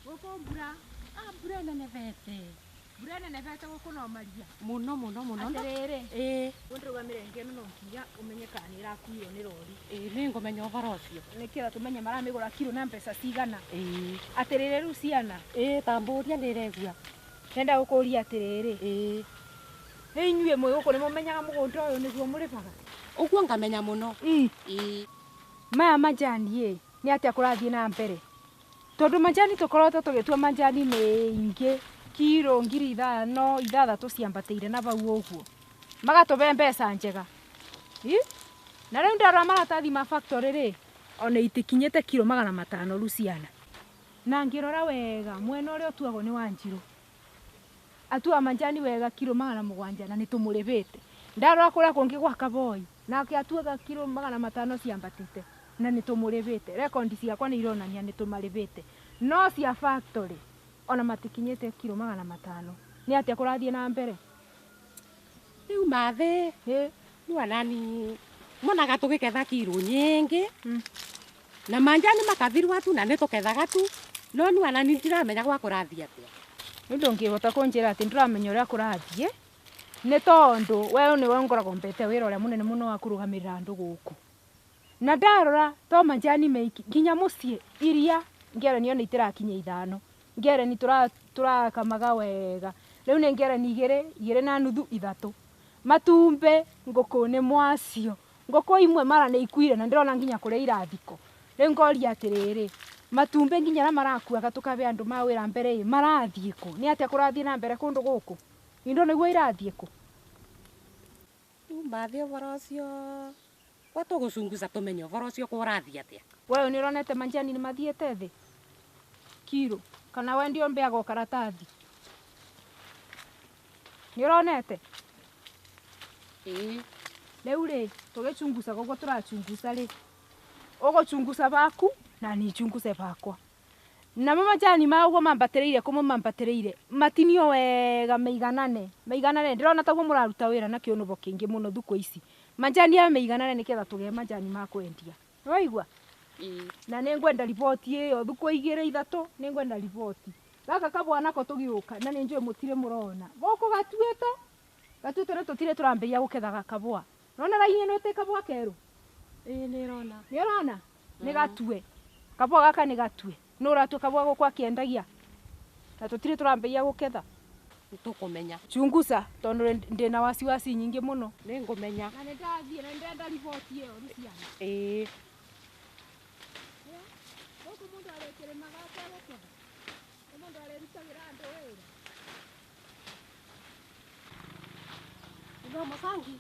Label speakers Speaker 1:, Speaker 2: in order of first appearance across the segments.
Speaker 1: Gũkũ mbura.
Speaker 2: Ah, mbura ĩnenebete.
Speaker 1: Mbura ĩnenebete gũkũ no maria.
Speaker 2: Mũno mũno mũno.
Speaker 1: Atĩrĩrĩ.
Speaker 2: Ĩĩ.
Speaker 1: Ũndũgamĩre ngeno no nginya ũmenye kana nĩ ĩrakuirwo nĩ rori.
Speaker 2: Ĩĩ nĩngũmenya ũhoro ũcio.
Speaker 1: Nĩkĩo tũmenye maramĩgũra kiro na mbeca cigana.
Speaker 2: Ĩĩ.
Speaker 1: Atĩrĩrĩ rĩu ciana.
Speaker 2: Ĩĩ tambũria nĩ ĩregua.
Speaker 1: Ndenda gũkũria atĩrĩrĩ.
Speaker 2: Ĩĩ.
Speaker 1: Nĩ inyuĩ mwĩ gũkũ nĩ mũmenyaga mũgũnda ũyũ nĩguo mũrĩmaga?
Speaker 2: Ũguo ngamenya mũno. Ĩĩ.
Speaker 1: Maya majani ĩ, nĩ atĩa kũrathiĩ na mbere? Tondũ majani tũkoretwo tũgĩtua majani maingĩ kiro 5,000 6 ciambatĩire na bau ũguo. Magatũbe mbeca njega. Na rĩu ndarora maratathi ma factory rĩ, ona itikinyĩte kiro 500 rĩu ciana. Na ngĩrora wega mwena ũrĩa ũtuagwo nĩ Wanjirũ. Atua majani wega kiro 700 na nĩtũmũrĩbĩte. Ndarora kũrĩa kũngĩ gwa Kaboi nake atuaga kiro 500 ciambatĩte na nĩtũmũrĩbĩte. Rekondi ciakwa nĩ ironania nĩtũmarĩbĩte. No cia factory ona matikinyĩte kiro 500. Nĩ atĩa kũrathiĩ na mbere?
Speaker 2: Rĩu mathĩ.
Speaker 1: Ĩ.
Speaker 2: Nĩ nani monaga tũgĩketha kiro nyingĩ. Na manjani makathirwa tu na nĩtũkethaga tu. No nĩ nani ndiramenya gwa kũrathiĩ atĩa.
Speaker 1: Nĩ ndũngĩhota kũnjĩra atĩ ndũramenya ũrĩa kũrathiĩ. Nĩ tondũ we nĩwe ngoragwo mbete wĩra ũrĩa mũnene mũno wa kũrũgamĩrĩra andũ gũkũ. Na ndarora to majani meiki nginya mũciĩ iria ngereni ona itirakinya 5. Ngereni tũrakamaga wega. Rĩu nĩ ngereni 2, 2.5, 3. Matumbĩ ngũkũ nĩ mwacio. Ngũkũ imwe mara nĩ ikuire na ndĩrona nginya kũrĩa irathiko. Rĩu ngoria atĩrĩrĩ, matumbĩ nginya arĩa marakuaga tũkabe andũ ma wĩra mbere ĩ, marathiĩ kũ? Nĩ atĩa kũrathiĩ na mbere kũndũ gũkũ? Indo nĩguo irathiĩ kũ?
Speaker 2: Rĩu mathĩ ũhoro ũcio kwa tũgũcunguca tũmenye ũhoro ũcio kũrathiĩ atĩa.
Speaker 1: We nĩ ũronete majani nĩ mathiĩte thĩ? Kiro kana we ndio mbeaga karatathi? Nĩ ũronete?
Speaker 2: Ĩĩ.
Speaker 1: Rĩu rĩ, tũgĩchunguca ũguo tũrachunguca rĩ, ũgũchunguca baku na nichunguce bakwa. Namo majani ma ũguo mambatĩrĩire kũmwe mambatĩrĩire matinio wega maiganane. Maiganane ndĩrona taguo mũraruta wĩra na kĩũnũbo kĩingĩ mũno thukũ ici. Majani aya maiganane nĩgetha tũgĩe majani ma kwendia. Nĩwaigua?
Speaker 2: Ĩĩ.
Speaker 1: Na nĩngwenda riboti ĩyo thukũ 2 3 nĩngwenda riboti. Gaka kabwa nako tũgĩũka na nĩnjũĩ mũtirĩ mũrona. Gũkũ gatuĩte? Gatuĩte nĩ tũtirĩ tũrambĩrĩria gũketha kabwa. Nĩwona raini ĩno ĩtĩ kabwa kerũ?
Speaker 2: Ĩĩ nĩrona.
Speaker 1: Nĩũrona? Nĩ gatue. Kabwa gaka nĩ gatue. Nũ ũratua kabwa gũkũ akĩendagia? Na tũtirĩ tũrambĩrĩria gũketha.
Speaker 2: Nĩtũkũmenya.
Speaker 1: Chunguca tondũ ndĩna wasiwasi nyingĩ mũno.
Speaker 2: Nĩngũmenya.
Speaker 1: Na nĩndathiĩ na nĩndĩrenda riboti ĩyo rĩu ciana.
Speaker 2: Ĩĩ.
Speaker 1: Gũkũ mũndũ arĩkĩrĩmaga ategũketha. Nĩ mũndũ arĩrutagĩra andũ wĩra.
Speaker 2: Itho mũcangi.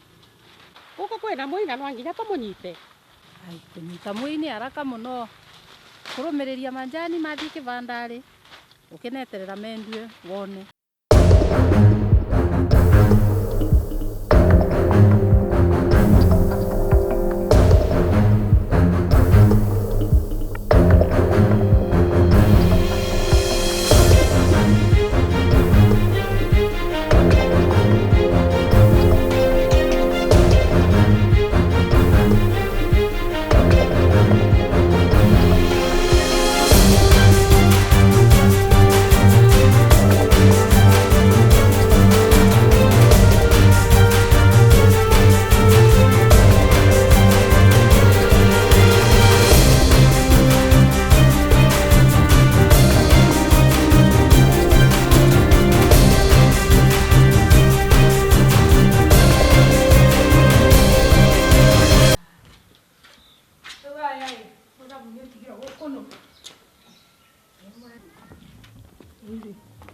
Speaker 2: Gũkũ kwĩna mũina no nginya tũmũnyite.
Speaker 3: Ai, kũnyita mũi nĩ haraka mũno. Kũrũmĩrĩria majani mathiĩ kĩbandarĩ, ũkĩneterera mendue wone.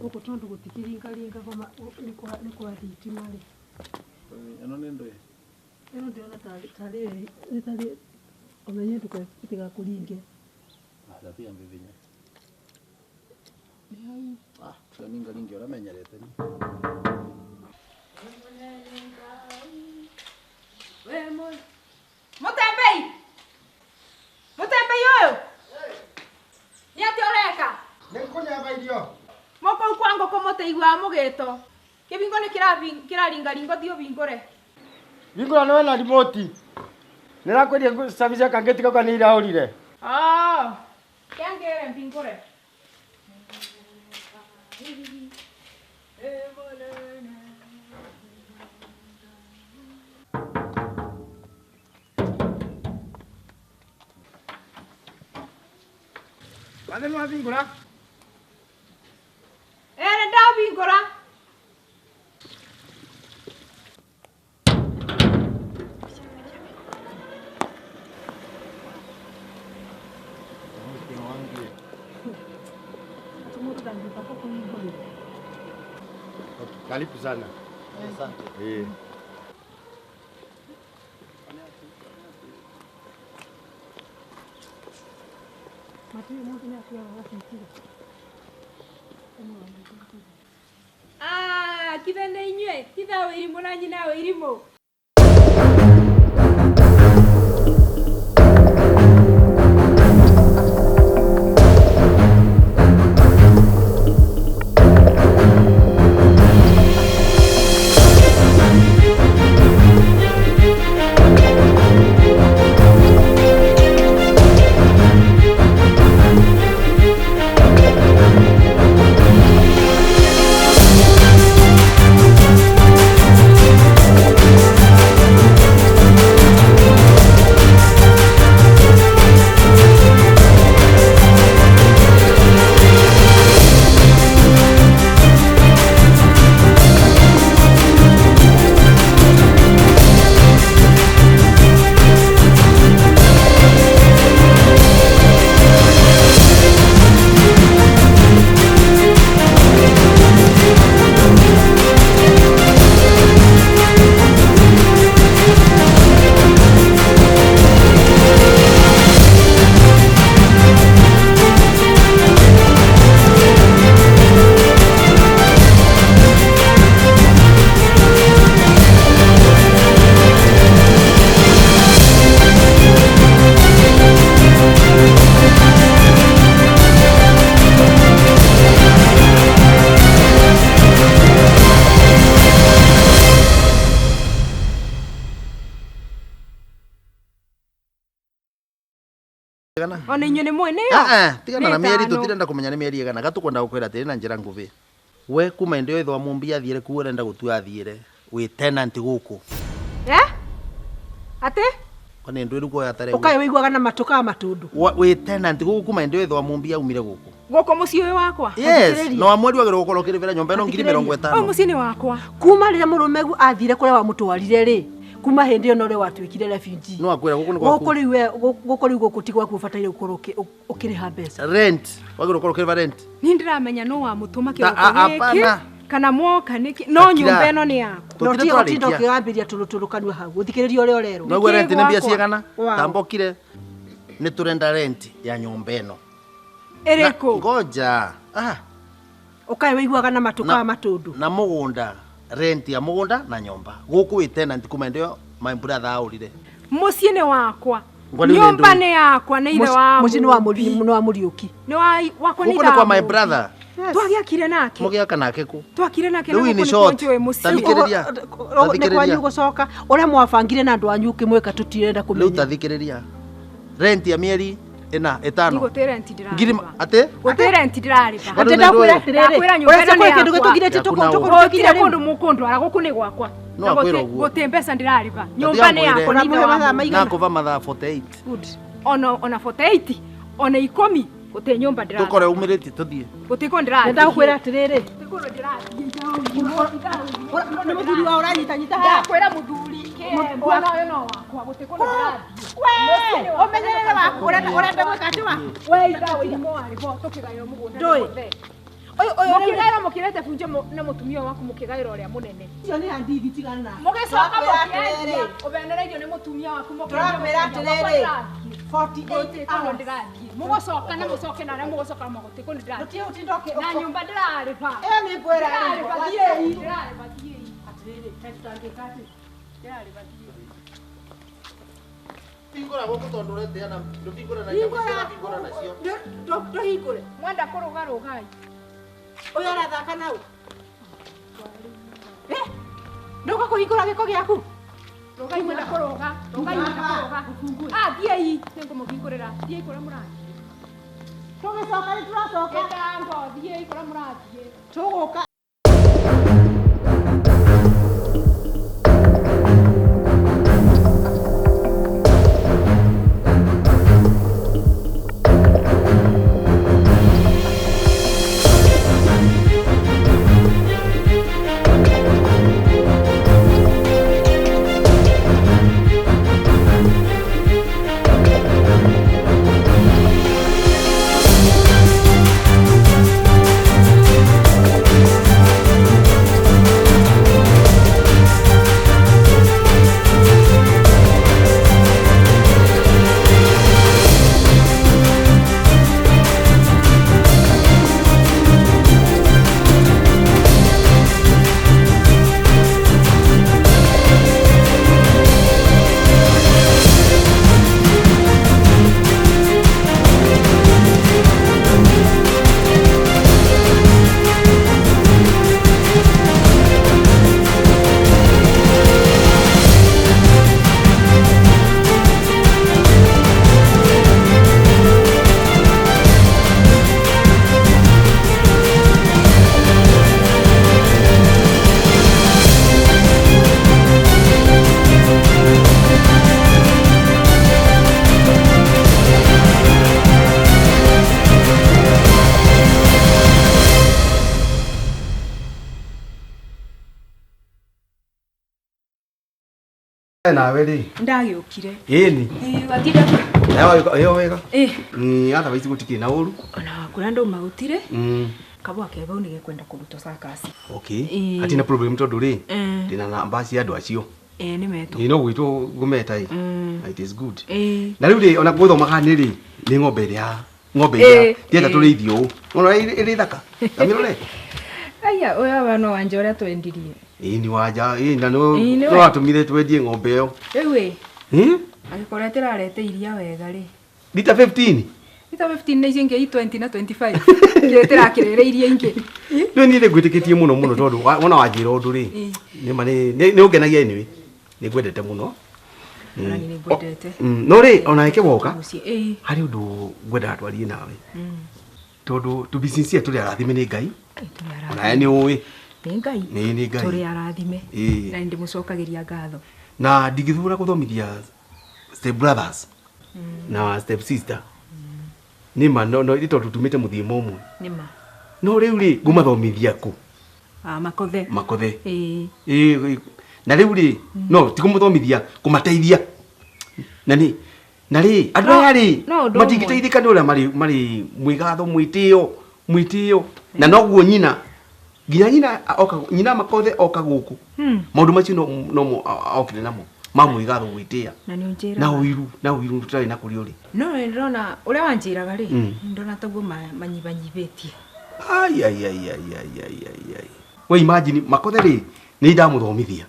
Speaker 4: Gũkũ tondũ gũtikĩringaringa nĩ kwa thitima rĩ.
Speaker 5: Ĩno nĩ ndũĩ?
Speaker 4: Ĩno ndĩrona tarĩ nĩ tarĩ ũmenye ĩtigakũringe.
Speaker 5: Thabia mbibinya.
Speaker 4: Nĩ hau.
Speaker 5: Ah, tiga ningaringe ũramenyerete ni.
Speaker 1: Mũtembei! Mũtembei ũyũ! Nĩ atĩa ũreka?
Speaker 6: Nĩ ngũnyamba irio.
Speaker 1: Mũkũu kwa ngũkũ mũtĩiguaga mũgĩto. Kĩbingo nĩ kĩraringaringa ũthiĩ ũbingũre.
Speaker 6: Bingũra nĩwe na remote. Nĩrakwĩria service kangĩti kau nĩ iraũrire.
Speaker 1: Oh, kĩangĩre mbingũre.
Speaker 6: Wathe nĩ wahingũra?
Speaker 1: Ĩĩ nĩ ndahingũra.
Speaker 6: Karibu sana.
Speaker 5: Asante.
Speaker 6: Eh.
Speaker 1: Ah, kithe nĩ inyuĩ, ithe wa irimũ na nyina wa irimũ. Ona inyuĩ nĩ mũĩ nĩyo?
Speaker 5: Tigana na mĩeri tũtirenda kũmenya nĩ mĩeri ĩgana gatũkwenda gũkwĩra atĩrĩ na njĩra nguhĩ. We kuma hĩndĩ ĩyo ithe wa Mumbi athiĩre kũu ũrenda gũtua athiĩre wĩ tenant gũkũ.
Speaker 1: Eh? Atĩ?
Speaker 5: Kwani ndwĩ rĩu kuoya tarĩ
Speaker 4: Ũkaĩ wĩiguaga na matũ ka matũndũ.
Speaker 5: Wĩ tenant gũkũ kuma hĩndĩ ĩyo ithe wa Mumbi aumire gũkũ.
Speaker 1: Gũkũ mũciĩ ũyũ wakwa?
Speaker 5: Yes, no wa mweri wagĩrĩirwo gũkorwo ũkĩrĩbĩra nyũmba ĩno ngiri mĩrongo
Speaker 1: Ũyũ
Speaker 5: ĩtano.
Speaker 1: mũciĩ nĩ wakwa.
Speaker 4: Kuma rĩrĩa mũrũmegu athire kũrĩa wamũtwarire rĩ, kuma hĩndĩ ĩyo no rĩo watuĩkire refugee.
Speaker 5: No akwĩra gũkũ nĩ gwaku.
Speaker 4: Gũkũ rĩu we gũkũ rĩu gũkũ ti gwaku ũbataire gũkorwo ũkĩrĩha mbeca.
Speaker 5: Rent, wagĩrĩirwo gũkorwo ũkĩrĩba rent.
Speaker 1: Niĩ ndĩramenya nũ wamũtũma
Speaker 5: Ta-
Speaker 1: kĩroko gĩkĩ
Speaker 5: hapana.
Speaker 1: kana mwoka nĩkĩ no
Speaker 5: Akira.
Speaker 1: nyũmba ĩno nĩ yakwa.
Speaker 4: No
Speaker 5: Tũtirĩ
Speaker 4: ti ũtinda
Speaker 5: twarĩkia.
Speaker 4: ũkĩgambĩria tũrũtũrũ kanua hau ũthikĩrĩrie ũrĩa ũrerwo.
Speaker 5: Noguo rent nĩ mbia
Speaker 1: Gwakwa.
Speaker 5: cigana?
Speaker 4: Wow.
Speaker 5: Tambokire nĩ tũrenda rent ya nyũmba ĩno.
Speaker 1: Ĩrĩkũ?
Speaker 5: Ngoja. Ah.
Speaker 4: Ũkaĩ wĩiguaga na matũ ka matũndũ.
Speaker 5: Na mũgũnda, rent ya mũgũnda na nyũmba. Gũkũ wĩ tenant kuma hĩndĩ ĩyo my brother aũrire.
Speaker 1: Mũciĩ nĩ wakwa.
Speaker 5: Ngwa rĩu nĩ
Speaker 1: Nyũmba
Speaker 5: ndũĩ.
Speaker 1: nĩ yakwa nĩ ithe wa
Speaker 4: Mũciĩ nĩ wa nĩ wa Mũriũki.
Speaker 1: Nĩ wa wakwa nĩ
Speaker 5: Gũkũ
Speaker 1: ithe
Speaker 5: nĩ kwa
Speaker 1: wa
Speaker 5: my
Speaker 1: Mũmbi.
Speaker 5: brother.
Speaker 1: Twagĩakire nake.
Speaker 5: Mũgĩaka nake kũ?
Speaker 1: Twakire nake na
Speaker 5: Rĩu
Speaker 1: gũkũ
Speaker 5: in
Speaker 1: nĩkuo
Speaker 5: short,
Speaker 1: njũĩ mũciĩ.
Speaker 5: tathikĩrĩria.
Speaker 4: Nĩ kwanyu gũcoka ũrĩa mwabangire na andũ anyu ũkĩmwĩka tũtirenda
Speaker 5: Rĩu
Speaker 4: kũmenya.
Speaker 5: tathikĩrĩria. Rent ya mĩeri ĩna ĩtano.
Speaker 1: Gũtĩ rent ndĩrarĩba.
Speaker 5: Ngiri atĩ?
Speaker 1: Gũtĩ rent ndĩrarĩba.
Speaker 5: Bado
Speaker 4: Atĩ
Speaker 5: nĩ
Speaker 4: ndakwĩra
Speaker 5: ndũĩ.
Speaker 4: atĩrĩrĩ,
Speaker 1: Ndakwĩra nyũmba
Speaker 4: ũrĩa
Speaker 1: ĩno nĩ
Speaker 4: kwĩ kĩndũ
Speaker 1: yakwa.
Speaker 4: gĩtũgirĩtie
Speaker 5: Yaku na
Speaker 4: tũkũ-
Speaker 5: ũũ.
Speaker 1: Gũtirĩ kũndũ mũkũndwara gũkũ nĩ gwakwa.
Speaker 5: No
Speaker 1: Na
Speaker 5: akwĩra
Speaker 1: gũtĩ
Speaker 5: ũguo.
Speaker 1: gũtĩ mbeca ndĩrarĩba. Nyũmba nĩ yakwa nĩ ithe
Speaker 4: Ũramũhe
Speaker 1: wa
Speaker 4: mathaa
Speaker 1: Mũmbi.
Speaker 4: maigana?
Speaker 5: Nakũva mathaa 48.
Speaker 4: Good.
Speaker 1: Ona 48 ona 10 gũtĩ nyũmba ndĩrathiĩ.
Speaker 5: Tũkore umĩrĩtie tũthiĩ.
Speaker 1: Gũtĩ kũndũ ndĩrathiĩ.
Speaker 4: Ndakwĩra atĩrĩrĩ,
Speaker 1: Gũtĩ kũndũ ndĩrathiĩ.
Speaker 4: nĩ mũthuri wa ũranyitanyita haha.
Speaker 1: Ndakwĩra mũthuri kĩ mwana ũyũ no wakwa gũtĩ kũndũ ndĩrathiĩ.
Speaker 4: We, ũmenyerere waku ũrenda gwĩka atĩ waku.
Speaker 1: We itha wa irimũ warĩ ho tũkĩgaĩrwo mũgũnda.
Speaker 4: Ndũĩ.
Speaker 1: Mũthee.
Speaker 4: Ũyũ ũyũ rĩu
Speaker 1: Mũkĩgaĩrwo mũkĩrete bunjo na mũtumia waku mũkĩgaĩrwo ũrĩa mũnene.
Speaker 4: Icio nĩ handithi tigana nake.
Speaker 1: Mũgĩcoka
Speaker 4: Tũrakwĩra
Speaker 1: mũkĩendia
Speaker 4: atĩrĩrĩ,
Speaker 1: ũbenereirio nĩ mũtumia waku mũkĩendia
Speaker 4: Tũrakwĩra
Speaker 1: mũkĩendia.
Speaker 4: atĩrĩrĩ,
Speaker 1: Gwakwa
Speaker 4: 48
Speaker 1: ndĩrathiĩ. Gũtirĩ kũndũ
Speaker 4: hours.
Speaker 1: ndĩrathiĩ. Mũgũcoka na mũcoke na arĩa mũgũcoka na gũtirĩ kũndũ ndĩrathiĩ.
Speaker 4: Ndũtige gũtinda
Speaker 1: Na nyũmba ndĩrarĩba.
Speaker 4: Ĩyo nĩ ngwĩra
Speaker 1: Ndĩrarĩba thiĩi. Ndĩrarĩba thiĩi.
Speaker 4: Atĩrĩrĩ, kaĩ tũtangĩka atĩ?
Speaker 1: Ndĩrarĩba thiĩi.
Speaker 5: Hingũra gũkũ tondũ ũretea na ndũhingũra na nyamũ icio ũrahingũra nacio.
Speaker 4: Ndũhingũre.
Speaker 1: Mwenda kũrũga rũgai.
Speaker 4: Ũyũ arathaka nau. Eh? Ndũka kũhingũra gĩko gĩaku?
Speaker 1: Rũgai mwenda kũrũga. Rũgai mwenda kũrũga. Ah, thiĩi. Nĩngũmũhingũrĩra. Thiĩi kũrĩa mũrathiĩ.
Speaker 4: Tũgĩcoka nĩ tũracoka.
Speaker 1: Gĩtango, thiĩi kũrĩa mũrathiĩ.
Speaker 4: Tũrathiĩ. Tũgũka.
Speaker 6: Nawe rĩ
Speaker 1: Ndagĩũkire.
Speaker 6: Ĩni.
Speaker 1: Ĩĩ watinda.
Speaker 6: Nawe ĩyo wega.
Speaker 1: Ĩĩ.
Speaker 6: Otherwise gũtikĩrĩ na ũru.
Speaker 1: Ona kũrĩa ndauma gũtirĩ. Kabwa ke bau nĩgekwenda kũrutwo cakasi.
Speaker 6: Okay. Hatirĩ na problem tondũ rĩ ndĩna namba cia andũ acio.
Speaker 1: Ĩĩ nĩ metwo.
Speaker 6: Ĩĩ no gwĩtwo ngũmeta ĩ. It is good.
Speaker 1: Ĩĩ.
Speaker 6: Na rĩu rĩ ona gũthomaga nĩ rĩ nĩ ng'ombe ĩrĩa ng'ombe ĩrĩa ndĩrenda tũrĩithio ũũ. Ona ĩrĩ thaka. Tamĩrore.
Speaker 1: Aya ũyũ wa no wanja ũrĩa twendirie.
Speaker 6: Ĩĩ ni wanja ĩĩ na no no watũmire twendie ng'ombe ĩyo.
Speaker 1: Rĩu ĩ.
Speaker 6: Ĩ?
Speaker 1: Angĩkorwo ĩtĩrarete iria wega rĩ.
Speaker 6: Lita 15.
Speaker 1: Lita 15 na icio ingĩ 20 na 25. Kĩrĩa ĩtĩrakĩrĩra iria ingĩ.
Speaker 6: Rĩu niĩ nĩngwĩtĩkĩtie mũno mũno tondũ wona wanjĩra ũndũ rĩ. Nĩ ma nĩ ũngenagia anyway. Nĩ ngwendete mũno.
Speaker 1: Ona niĩ nĩngwendete.
Speaker 6: No rĩ ona ĩke woka. Harĩ ũndũ ngwendaga twarie nawe. Tondũ tu business yetu tũrĩ arathime nĩ Ngai. Ona nĩ ũĩ.
Speaker 1: Nĩ Ngai.
Speaker 6: Nĩ Ngai.
Speaker 1: Tũrĩ arathime. Na ndĩmũcokagĩria ngatho.
Speaker 6: Na ndingĩthura gũthomithia step brothers na step sister. Nĩ ma no nĩ tondũ tumĩte mũthiĩmo ũmwe.
Speaker 1: Nĩ ma.
Speaker 6: No rĩu rĩ ngũmathomithia kũ?
Speaker 1: Ah, Makothe.
Speaker 6: Makothe.
Speaker 1: Ĩĩ.
Speaker 6: Ĩĩ na rĩu rĩ no ti kũmũthomithia kũmateithia. Na nĩ na rĩ andũ aya rĩ matingĩteithĩka nĩ ũrĩa marĩ mwĩgatho mwĩtĩo mwĩtĩo na noguo nyina nginya nyina oka nyina Makothe oka gũkũ maũndũ macio no okire namo ma mwĩgatho gwĩtĩa
Speaker 1: na nĩ ũnjĩraga
Speaker 6: na ũiru tũtarĩ na kũrĩa ũrĩ
Speaker 1: no ndĩrona ũrĩa wanjĩraga rĩ ndĩrona taguo manyibanyibĩtie.
Speaker 6: Ai ai ai ai ai ai ai we imagine Makothe rĩ nĩ ndamũthomithia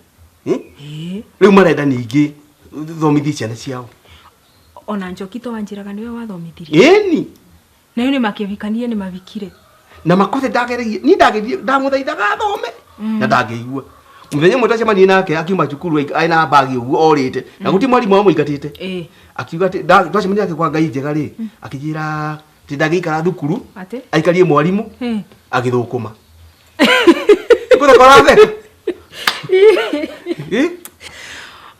Speaker 6: rĩu marenda ningĩ thomithie ciana ciao.
Speaker 1: Ona Njoki to wanjĩraga nĩwe wathomithirie.
Speaker 6: Ĩni.
Speaker 1: Na rĩu nĩmakĩhikanie nĩmabikire.
Speaker 6: Na Makothe ndageragia ni ndagerie ndamũthaithaga athome na ndangĩigua. Mũthenya ũmwe twacemanirie nake akiuma cukuru aĩ na bagi ũguo orĩte na gũtirĩ mwarimũ wamũingatĩte. Akiuga atĩ twacemanirie nake kwa Ngai njega rĩ akĩnjĩra atĩ ndangĩikara thukuru aikarie mwarimũ agĩthũkũma. Gũtheka ũratheka.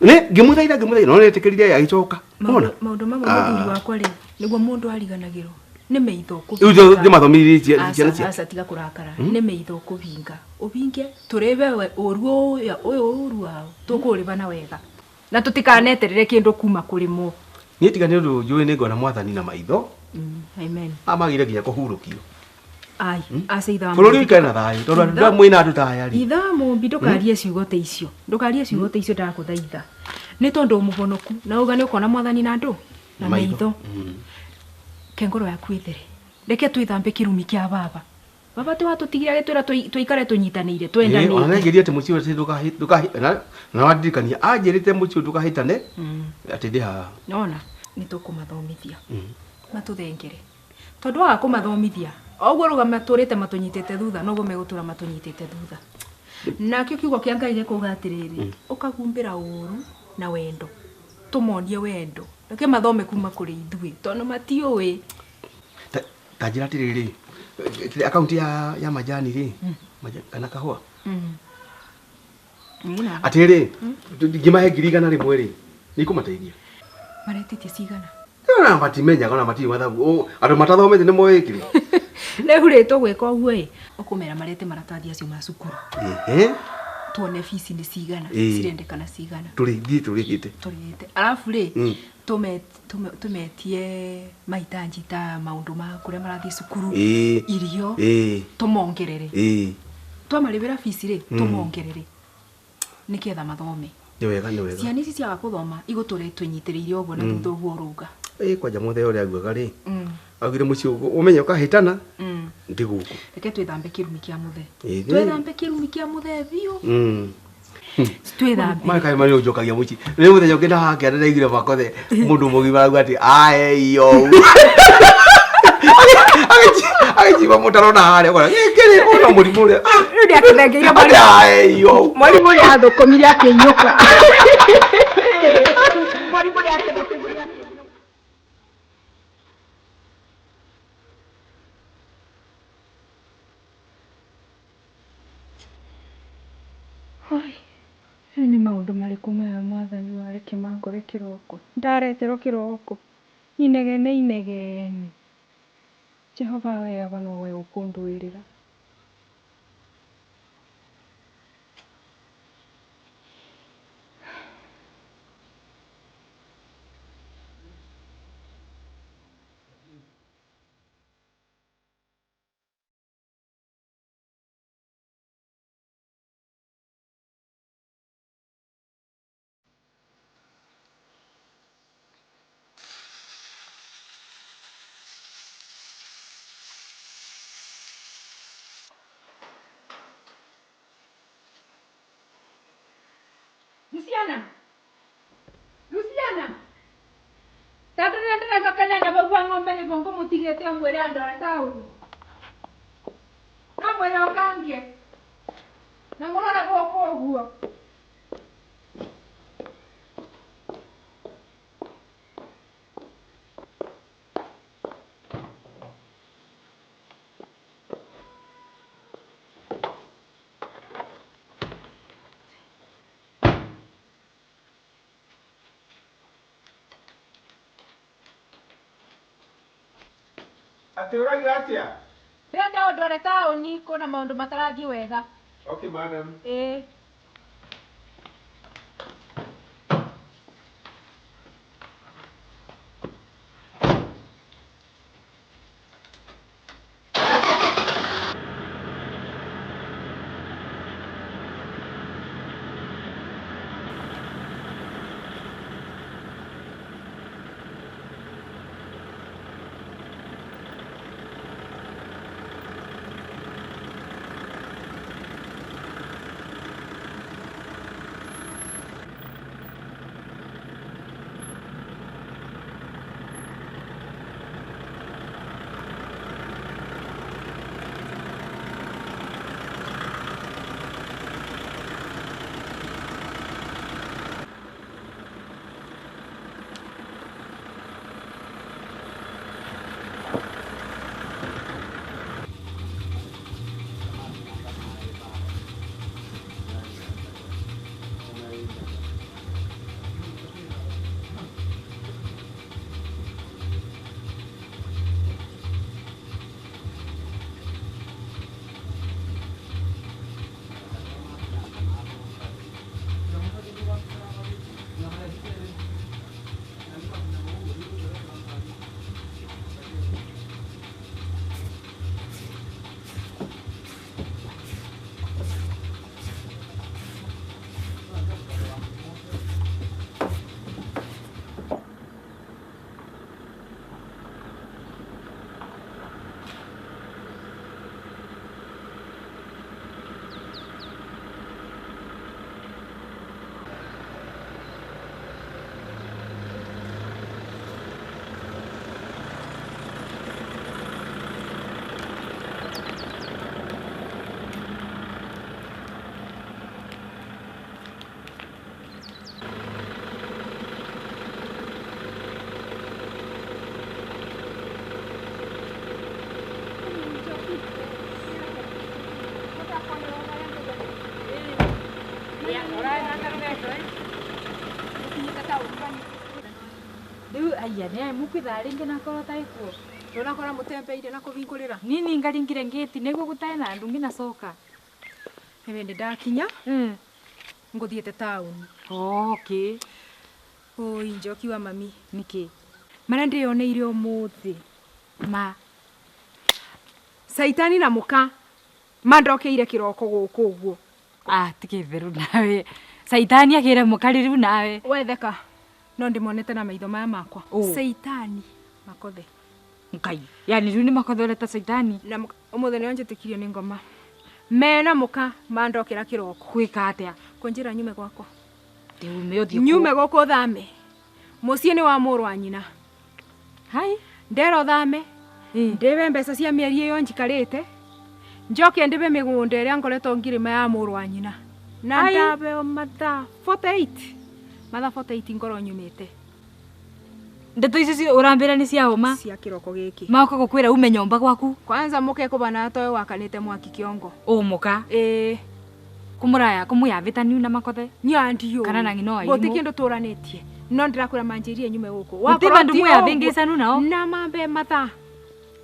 Speaker 6: Nĩ ngĩmũthaitha no nĩetĩkĩrire agĩcoka.
Speaker 1: Maũndũ mamwe mũthuri wakwa rĩ nĩguo mũndũ ariganagĩrwo nĩ meitho
Speaker 6: kũvinga. Rĩu ndĩmathomithirie ciana cia.
Speaker 1: Aca tiga kũrakara. Nĩ meitho kũvinga. Ũvinge tũrĩbe ũru ũyũ ũru wao tũkũrĩba na wega. Na tũtikaneterere kĩndũ kuma kũrĩ mo.
Speaker 6: Niĩ tiga nĩ ũndũ njũĩ nĩ ngona mwathani na maitho.
Speaker 1: Amen.
Speaker 6: Amagire nginya kũhurũkio.
Speaker 1: Ai, aca itha wa
Speaker 6: bũrũri ũikare na thayũ tondũ andũ mwĩna andũ ta aya rĩ.
Speaker 1: Itha Mũmbi ndũkarie ciugo ta icio. Ndũkarie ciugo ta icio ndakũthaitha. Nĩ tondũ mũhonoku na uga nĩ ũkona mwathani na andũ na maitho. Ke ngoro yaku ĩthere. Reke twĩthambe kĩrumi kĩa baba. Baba ti watũtigire agĩtwĩra tũikare tũnyitanĩire twendanĩte.
Speaker 6: Ona nĩanjĩrire atĩ mũciĩ ũyũ na wandirikania anjĩrĩte mũciĩ ũyũ ndũkahĩtane atĩ ndĩ haha.
Speaker 1: Nona nĩ tũkũmathomithia. Matũthengere. Tondũ waga kũmathomithia oguo ruga matũrĩte matũnyitĩte thutha noguo megũtũra matũnyitĩte thutha. Nakĩo kiugo kĩa Ngai gĩkauga atĩrĩrĩ ũkagumbĩra ũru na wendo. Tũmonie wendo. Reke mathome kuma kũrĩ ithuĩ tondũ matiũĩ.
Speaker 6: Ta njĩra atĩrĩrĩ Akaunti ya majani rĩ kana kahũa. Atĩrĩ ngĩmahe 100,000 rĩ nĩ ikũmateithia.
Speaker 1: Maretĩtie cigana?
Speaker 6: Na matimenyaga ona matirĩ mathabu. Andũ matathomete nĩ moĩ kĩrĩ.
Speaker 1: Rĩu rĩ tũgwĩka ũguo ĩ ũkũmera marete maratathi acio ma cukuru.
Speaker 6: Ehe.
Speaker 1: Tuone fees nĩ cigana cirendekana cigana.
Speaker 6: Tũrĩthiĩ tũrĩhĩte.
Speaker 1: Tũrĩhĩte. Arabu rĩ tumetie mahitaji ta maũndũ ma kũrĩa marathiĩ cukuru. Irio. Tũmongerere. Twamarĩhĩra fees rĩ tũmongerere. Nĩketha mathome.
Speaker 6: Nĩ wega nĩ wega.
Speaker 1: Ciana ici ciaga kũthoma igũtũra twĩnyitĩrĩire ũguo na thutha ũguo ũrauga.
Speaker 6: Kwanja mũthee ũrĩa augaga rĩ augire mũciĩ ũmenye ũkahĩtana ndi gũkũ.
Speaker 1: Reke twĩthambe kĩrumi kĩa mũthee. Twĩthambe kĩrumi kĩa mũthee biũ. Twĩthambe.
Speaker 6: Maya kaĩ marĩ ũnjokagia mũciĩ. Rĩu mũthenya ũngĩ ndahakĩa ndĩraiguire makothe mũndũ mũgima arauga atĩ ae iyo. Agĩciba mũtaro na harĩa ũkona gĩkĩ rĩ ũna mũrimũ ũrĩa.
Speaker 1: Rĩu nĩakĩthengeire
Speaker 6: mwarimũ. Ae iyo.
Speaker 1: Mwarimũ nĩathũkũmire akĩinũka. Mwarimũ nĩathũkũmire.
Speaker 7: Rĩu nĩ maũndũ marĩkũ maya mwathani wareke mangore kĩroko ndareterwo kĩroko inegene inegene Jehova we aba nowe ũkũndũĩrĩra. Luciana! Luciana! Tondũ rĩrĩa ndĩracokania na bau wa ng'ombe nĩguo ngũmũtigĩte ũmwĩre andware taũni. Kamwĩre ũkangie. Na mũrore gũkũ ũguo.
Speaker 8: Atĩ ũrauga atĩa?
Speaker 7: Ndĩrenda ũndware taũni kwĩna maũndũ matarathiĩ wega.
Speaker 8: Okay, madam.
Speaker 7: Ĩĩ.
Speaker 1: Wendo eh. Ukinyita tauni bani.
Speaker 9: Riu aya ne mukwithaa ringi nakorwo tai kuo.
Speaker 7: Ndunakora mutembeire na kuvingurira.
Speaker 9: Nini ngaringire ngiti niguo gutae na andu nginacoka.
Speaker 7: Ĩndĩ ndakinya nguthiĩte tauni.
Speaker 9: Okay.
Speaker 7: Oi Njoki wa mami.
Speaker 9: Niki?
Speaker 7: Maria ndĩyoneire ũmũthĩ.
Speaker 9: Ma.
Speaker 7: Saitani na muka mandokeire kiroko gũkũ ũguo.
Speaker 9: Ah, tikitheru nawe. Saitani akire muka riu nawe.
Speaker 7: Wetheka. No ndimonete na maitho maya makwa. Saitani makothe.
Speaker 9: Ngai. Yani riu ni makothe ureta saitani.
Speaker 7: Na ũmũthĩ nĩo njĩtĩkirio nĩ ngoma. Mena muka mandokera kiroko.
Speaker 9: Gwĩka atia?
Speaker 7: Kunjira nyume gwakwa.
Speaker 9: Ndiume uthie.
Speaker 7: Nyume gũkũ thame. Mũciĩ nĩ wa mũrũ wa nyina.
Speaker 9: Hai.
Speaker 7: Ndero thame. Ndibe mbeca cia mĩeri ĩyo njikarĩte. Njoke ndibe mĩgũnda ĩrĩa ngoretwo ngĩrĩma ya mũrũ wa nyina. Na ndabeo mathaa 48. Mathaa 48 ngorwo nyumĩte.
Speaker 9: Ndeto icio urambira ni cia homa?
Speaker 7: Cia kiroko giki.
Speaker 9: Maoka gukwira ume nyomba gwaku?
Speaker 7: Kwanza muke kubana toyo wakanite mwaki kiongo.
Speaker 9: Umuka?
Speaker 7: Ĩĩ.
Speaker 9: Kumuraya kumuyavitaniu na makothe?
Speaker 7: Nyandiyo.
Speaker 9: Kana na ng'ino aimu.
Speaker 7: Guti kindu turanitie. No ndirakwira manjirie nyume guku.
Speaker 9: Guti bandu muyavingicanu nao?
Speaker 7: Na mambe mathaa.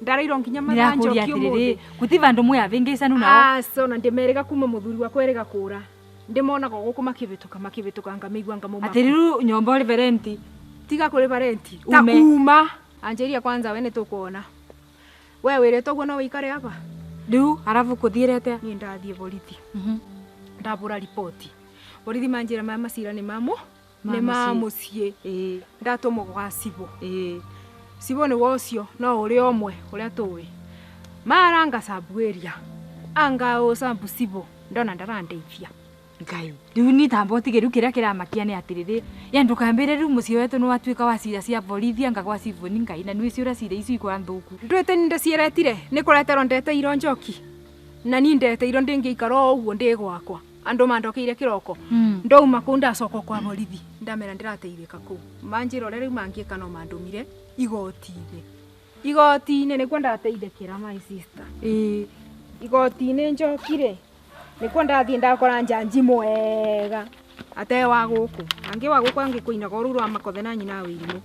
Speaker 7: Ndarairwo nginya mathaa njoki umuthi.
Speaker 9: Guti bandu muyavingicanu nao?
Speaker 7: Aca ona ndimerega kuma muthuri wakwa erega kura. Ndimonaga guku makivituka makivituka ngamaigua ngamuma.
Speaker 9: Atiriru nyomba uri renti.
Speaker 7: Tiga kuriba renti. Ta kuma. Anjeria kwanza we nitukuona. We wiritwo guo no wikare hapa.
Speaker 9: Riu arabu kuthiire atia?
Speaker 7: Ni ndathie borithi. Ndabura ripoti. Borithi manjira maya macira ni mamu. Ni ma muciĩ. Ndatũmwo gwa cibũ. Cibũ nĩwe ũcio no ũrĩa ũmwe ũrĩa tũĩ. Maranga sabu area. Anga o sabu cibũ ndona ndarandeithia.
Speaker 9: Ngai. Riu ni tambo tige riu kiria kiramakia ni atiriri. Ya ndukambire riu muciĩ wetu ni watuika wa cira cia borithi anga gwa cibũ ni Ngai na ni ciura cira icio ikwa nthuku.
Speaker 7: Ndwite ni ndacieretire ni kureterwo ndeteirwo njoki. Na ni ndeteirwo ndingĩikara o ũguo ndĩ gwakwa. Andu mandokeire kiroko. Ndouma kuu ndacoka kwa borithi. Ndamera ndirateithĩka kuu. Manjĩra ũrĩa rĩu mangĩka no mandũmire igoti-inĩ. Igoti-inĩ nĩkuo ndateithĩkĩra my sister.
Speaker 9: Ĩĩ.
Speaker 7: Igoti-inĩ njokire. Nĩkuo ndathiĩ ndakora njanji mwega. Ate wa gũkũ. Angĩ wa gũkũ angĩkũinaga ũruru wa makothe na nyina wa irimũ.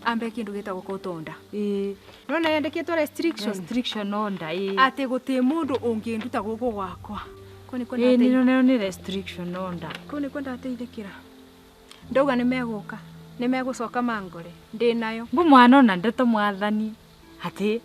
Speaker 7: Ambe kĩndũ gĩtagwo court order.
Speaker 9: Ĩĩ.
Speaker 7: Nona yandĩkĩtwo restriction.
Speaker 9: Restriction order ĩĩ.
Speaker 7: Atĩ gũtirĩ mũndũ ũngĩnduta gũkũ gwakwa. Kũu nĩkuo
Speaker 9: Ĩĩ nĩ nĩ restriction order.
Speaker 7: Kũu nĩkuo ndateithĩkĩra. Ndauga nĩ megũka. Nĩ megũcoka mangore. Ndĩ nayo.
Speaker 9: Mbu mwana ona ndeto mwathani. Atĩ.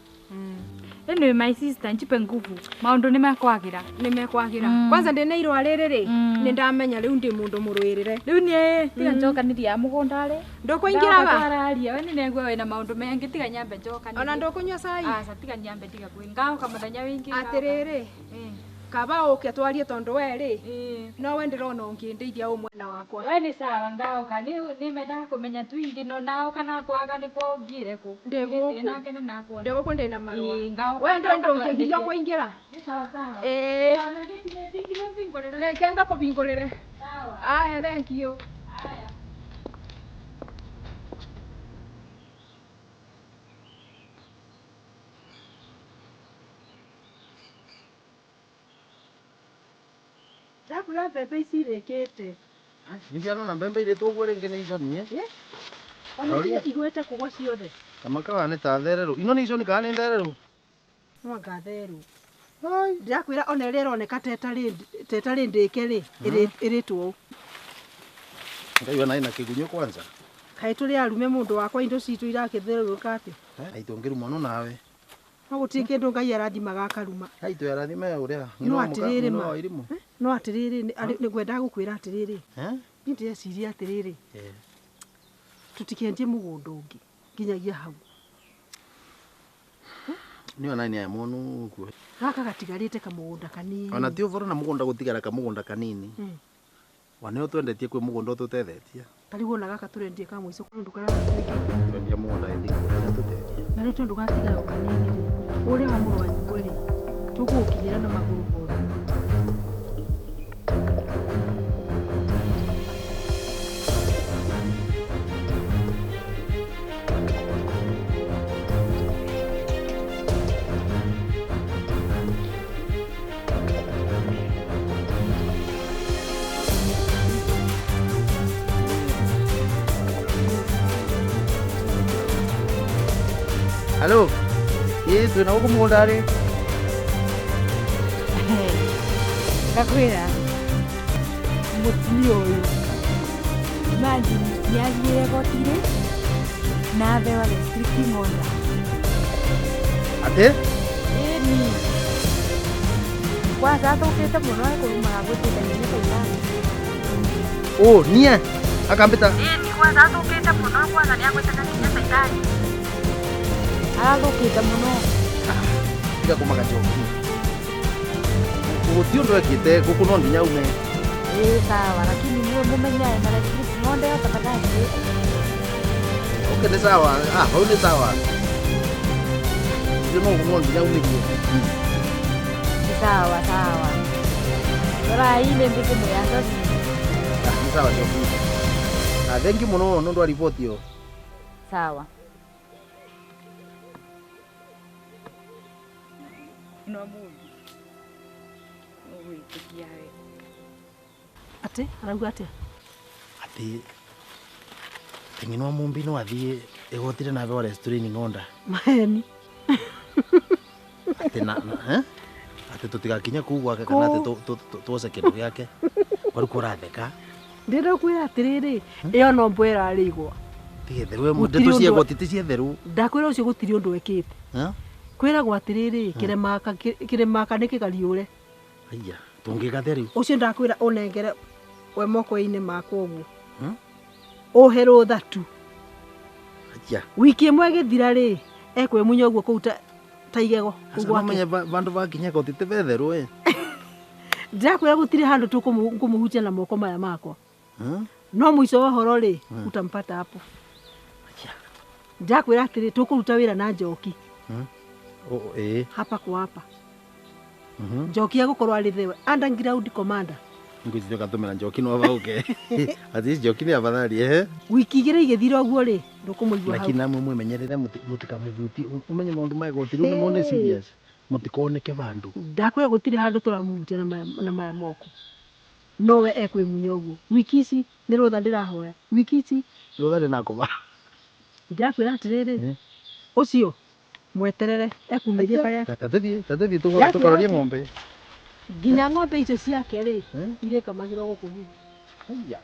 Speaker 9: Anyway, my sister, njipe nguvu. Maundu ni mekwagira.
Speaker 7: Ni mekwagira. Kwanza ndi na irwa riri ri. Ni ndamenya riu ndi mundu muruirire.
Speaker 9: Riu ni tiga njokaniria mugunda ri.
Speaker 7: Ndukuingira ba?
Speaker 9: Twararia we ni negua wina maundu mengi tiga nyambe njokanirie.
Speaker 7: Ona ndukunyua cai?
Speaker 9: Aca tiga nyambe tiga kwi ngauka muthenya wingi.
Speaker 7: Atiriri. Kaba uke twarie tondu we ri. No we ndirona ungindeithia u mwena wakwa.
Speaker 9: We ni sawa ngauka ni mendaga kumenya tu ingi no nao kana kwaga ni kwa ungire ku.
Speaker 7: Ndi guku.
Speaker 9: Nake ni nakwa.
Speaker 7: Ndi guku ndi na marua.
Speaker 9: Ngauka.
Speaker 7: We ndo ndungigiria kuingira.
Speaker 9: Ni sawa sawa.
Speaker 7: Reke ngakũhingũrĩre. Aya, thank you.
Speaker 4: Ndakura mbembe ici irĩkĩte.
Speaker 5: Nĩ mbembe irĩtwo ũguo rĩngĩ nĩ iconi ĩ?
Speaker 4: Ona igwete kũgwa ciothe.
Speaker 5: Kamakawa nĩ ta thererũ. Ino nĩ iconi kana nĩ thererũ?
Speaker 4: No anga thererũ. Ndĩrakwĩra ona ĩrĩa ĩroneka ta ĩtarĩ ndĩke rĩ, ĩrĩtwo ũũ.
Speaker 5: Ngaigua naĩ na kĩgunyũ kwanza.
Speaker 4: Kaĩ tũrĩ arume mũndũ wakwa indo citũ irakĩthererũka atĩa?
Speaker 5: Aitũ ngĩrumwo no nawe.
Speaker 4: No gũtirĩ kĩndũ Ngai arathimaga akaruma.
Speaker 5: Aitũ arathime ũrĩa.
Speaker 4: No atĩrĩrĩ ma. No atĩrĩrĩ nĩngwendaga gũkwĩra atĩrĩrĩ. Niĩ ndĩreciria atĩrĩrĩ. Tũtikendie mũgũnda ũngĩ nginyagia hau.
Speaker 5: Nĩ ona nĩ monu ũguo.
Speaker 4: Gaka gatigarĩte kamũgũnda kanini.
Speaker 5: Ona ti ũboro na mũgũnda gũtigara kamũgũnda kanini. Wane ũtwendetie kwĩ mũgũnda ũtũtethetie.
Speaker 4: Ta rĩu ona gaka tũrendie ka mũico tondũ karatuĩka.
Speaker 5: Twendia mũgũnda ĩthi kũrĩa tũtetie.
Speaker 4: Na rĩu tondũ gatigara o kanini rĩ, ũrĩa wa mũrũ wa nyũkwa rĩ, tũgũũkinyĩra na magũrũ mothe.
Speaker 5: Halo. Ĩ twĩna gũkũ mũgũnda rĩ.
Speaker 9: Ngakwĩra mũtumia ũyũ imagine nĩathiĩre goti-rĩ na athewa restricting order.
Speaker 5: Atĩ?
Speaker 9: Ĩni kwanza athũkĩte mũno ekũrumaga gwĩtĩte nginya caitani.
Speaker 5: Ũ niĩ akambĩta.
Speaker 9: Ĩni kwanza athũkĩte mũno kwanza nĩagwĩtaga nginya caitani. Arathũkĩte mũno.
Speaker 5: Tiga kũmaka njoki. Gũtirĩ ũndũ ekĩte gũkũ no nginya ume.
Speaker 9: Ĩ sawa lakini muwe mũmenyae na restricting order ĩyo tafadhali.
Speaker 5: Okay, nĩ sawa. Ah, hau nĩ sawa. Nĩ no no nginya umĩrie.
Speaker 9: Nĩ sawa sawa. Rora ine mbĩkĩ ya njoki.
Speaker 5: Ah, nĩ sawa njoki. Ah, thank you mũno nĩ ũndũ wa riboti ĩyo.
Speaker 9: Sawa. No mũndũ. Ũgwĩtĩkia we.
Speaker 4: Atĩ arauga atĩa?
Speaker 5: Atĩ teng'enwa mumbi no athiĩ igoti-rĩ na abewa restraining order.
Speaker 4: Maheni.
Speaker 5: Atĩ na eh? Atĩ tũtigakinye kũu gwake kana atĩ tuoce kĩndũ gĩake. Kwaru kũratheka.
Speaker 4: Ndĩrenda kwĩra atĩrĩrĩ, ĩyo no mbwa ĩrarĩigwo.
Speaker 5: Ti theru ndeto cia igoti ti cia theru.
Speaker 4: Ndakwĩra ũcio gũtirĩ ũndũ ekĩte. Kwĩragwo atĩrĩrĩ, kĩrĩmaka nĩ kĩgariũre.
Speaker 5: Aya, tũngĩka atĩa rĩu?
Speaker 4: Ũcio ndakwĩra ũnengere we moko-inĩ makwa ũguo. Ũhe rũtha tu.
Speaker 5: Aya.
Speaker 4: Wiki ĩmwe ĩgĩthira rĩ, ekwĩmunya ũguo kũu ta igego kũu
Speaker 5: Aca
Speaker 4: gwake.
Speaker 5: no menye vandũ vakinya igoti ti betheru ĩ.
Speaker 4: Ndĩrakwĩra gũtirĩ handũ tũkũmũhutia na moko maya makwa. No mũico wa ũhoro rĩ, utampata hapo. Ndakwĩra atĩrĩ, tũkũruta wĩra na njoki.
Speaker 5: Ĩ.
Speaker 4: Hapa kwa hapa. Njoki egũkorwo arĩ the underground commander.
Speaker 5: Ngwĩciria ũgatũmĩra njoki no bauke. At least njoki nĩ afadhali ehe.
Speaker 4: Wiki igĩrĩ igĩthira ũguo rĩ, ndũkũmũigua hau.
Speaker 5: Lakini namwe mwimenyerere mũtikamũhutie, ũmenye maũndũ ma igoti rĩu nĩ mone serious. Mũtikoneke vandũ.
Speaker 4: Ndakwĩra gũtirĩ handũ tũramũhutia na maya moko. Nowe ekwĩmunya ũguo. Wiki ici nĩ rũtha ndĩrahoya. Wiki ici
Speaker 5: Rũtha ndĩnakũba.
Speaker 4: Ndakwĩra atĩrĩrĩ, ũcio mweterere ekumĩrie karĩa.
Speaker 5: Tatũthiĩ tũkarorie ng'ombe.
Speaker 4: Nginya ng'ombe icio ciake rĩ, irĩkamagĩrwo gũkũ gwitũ.
Speaker 5: Haiya.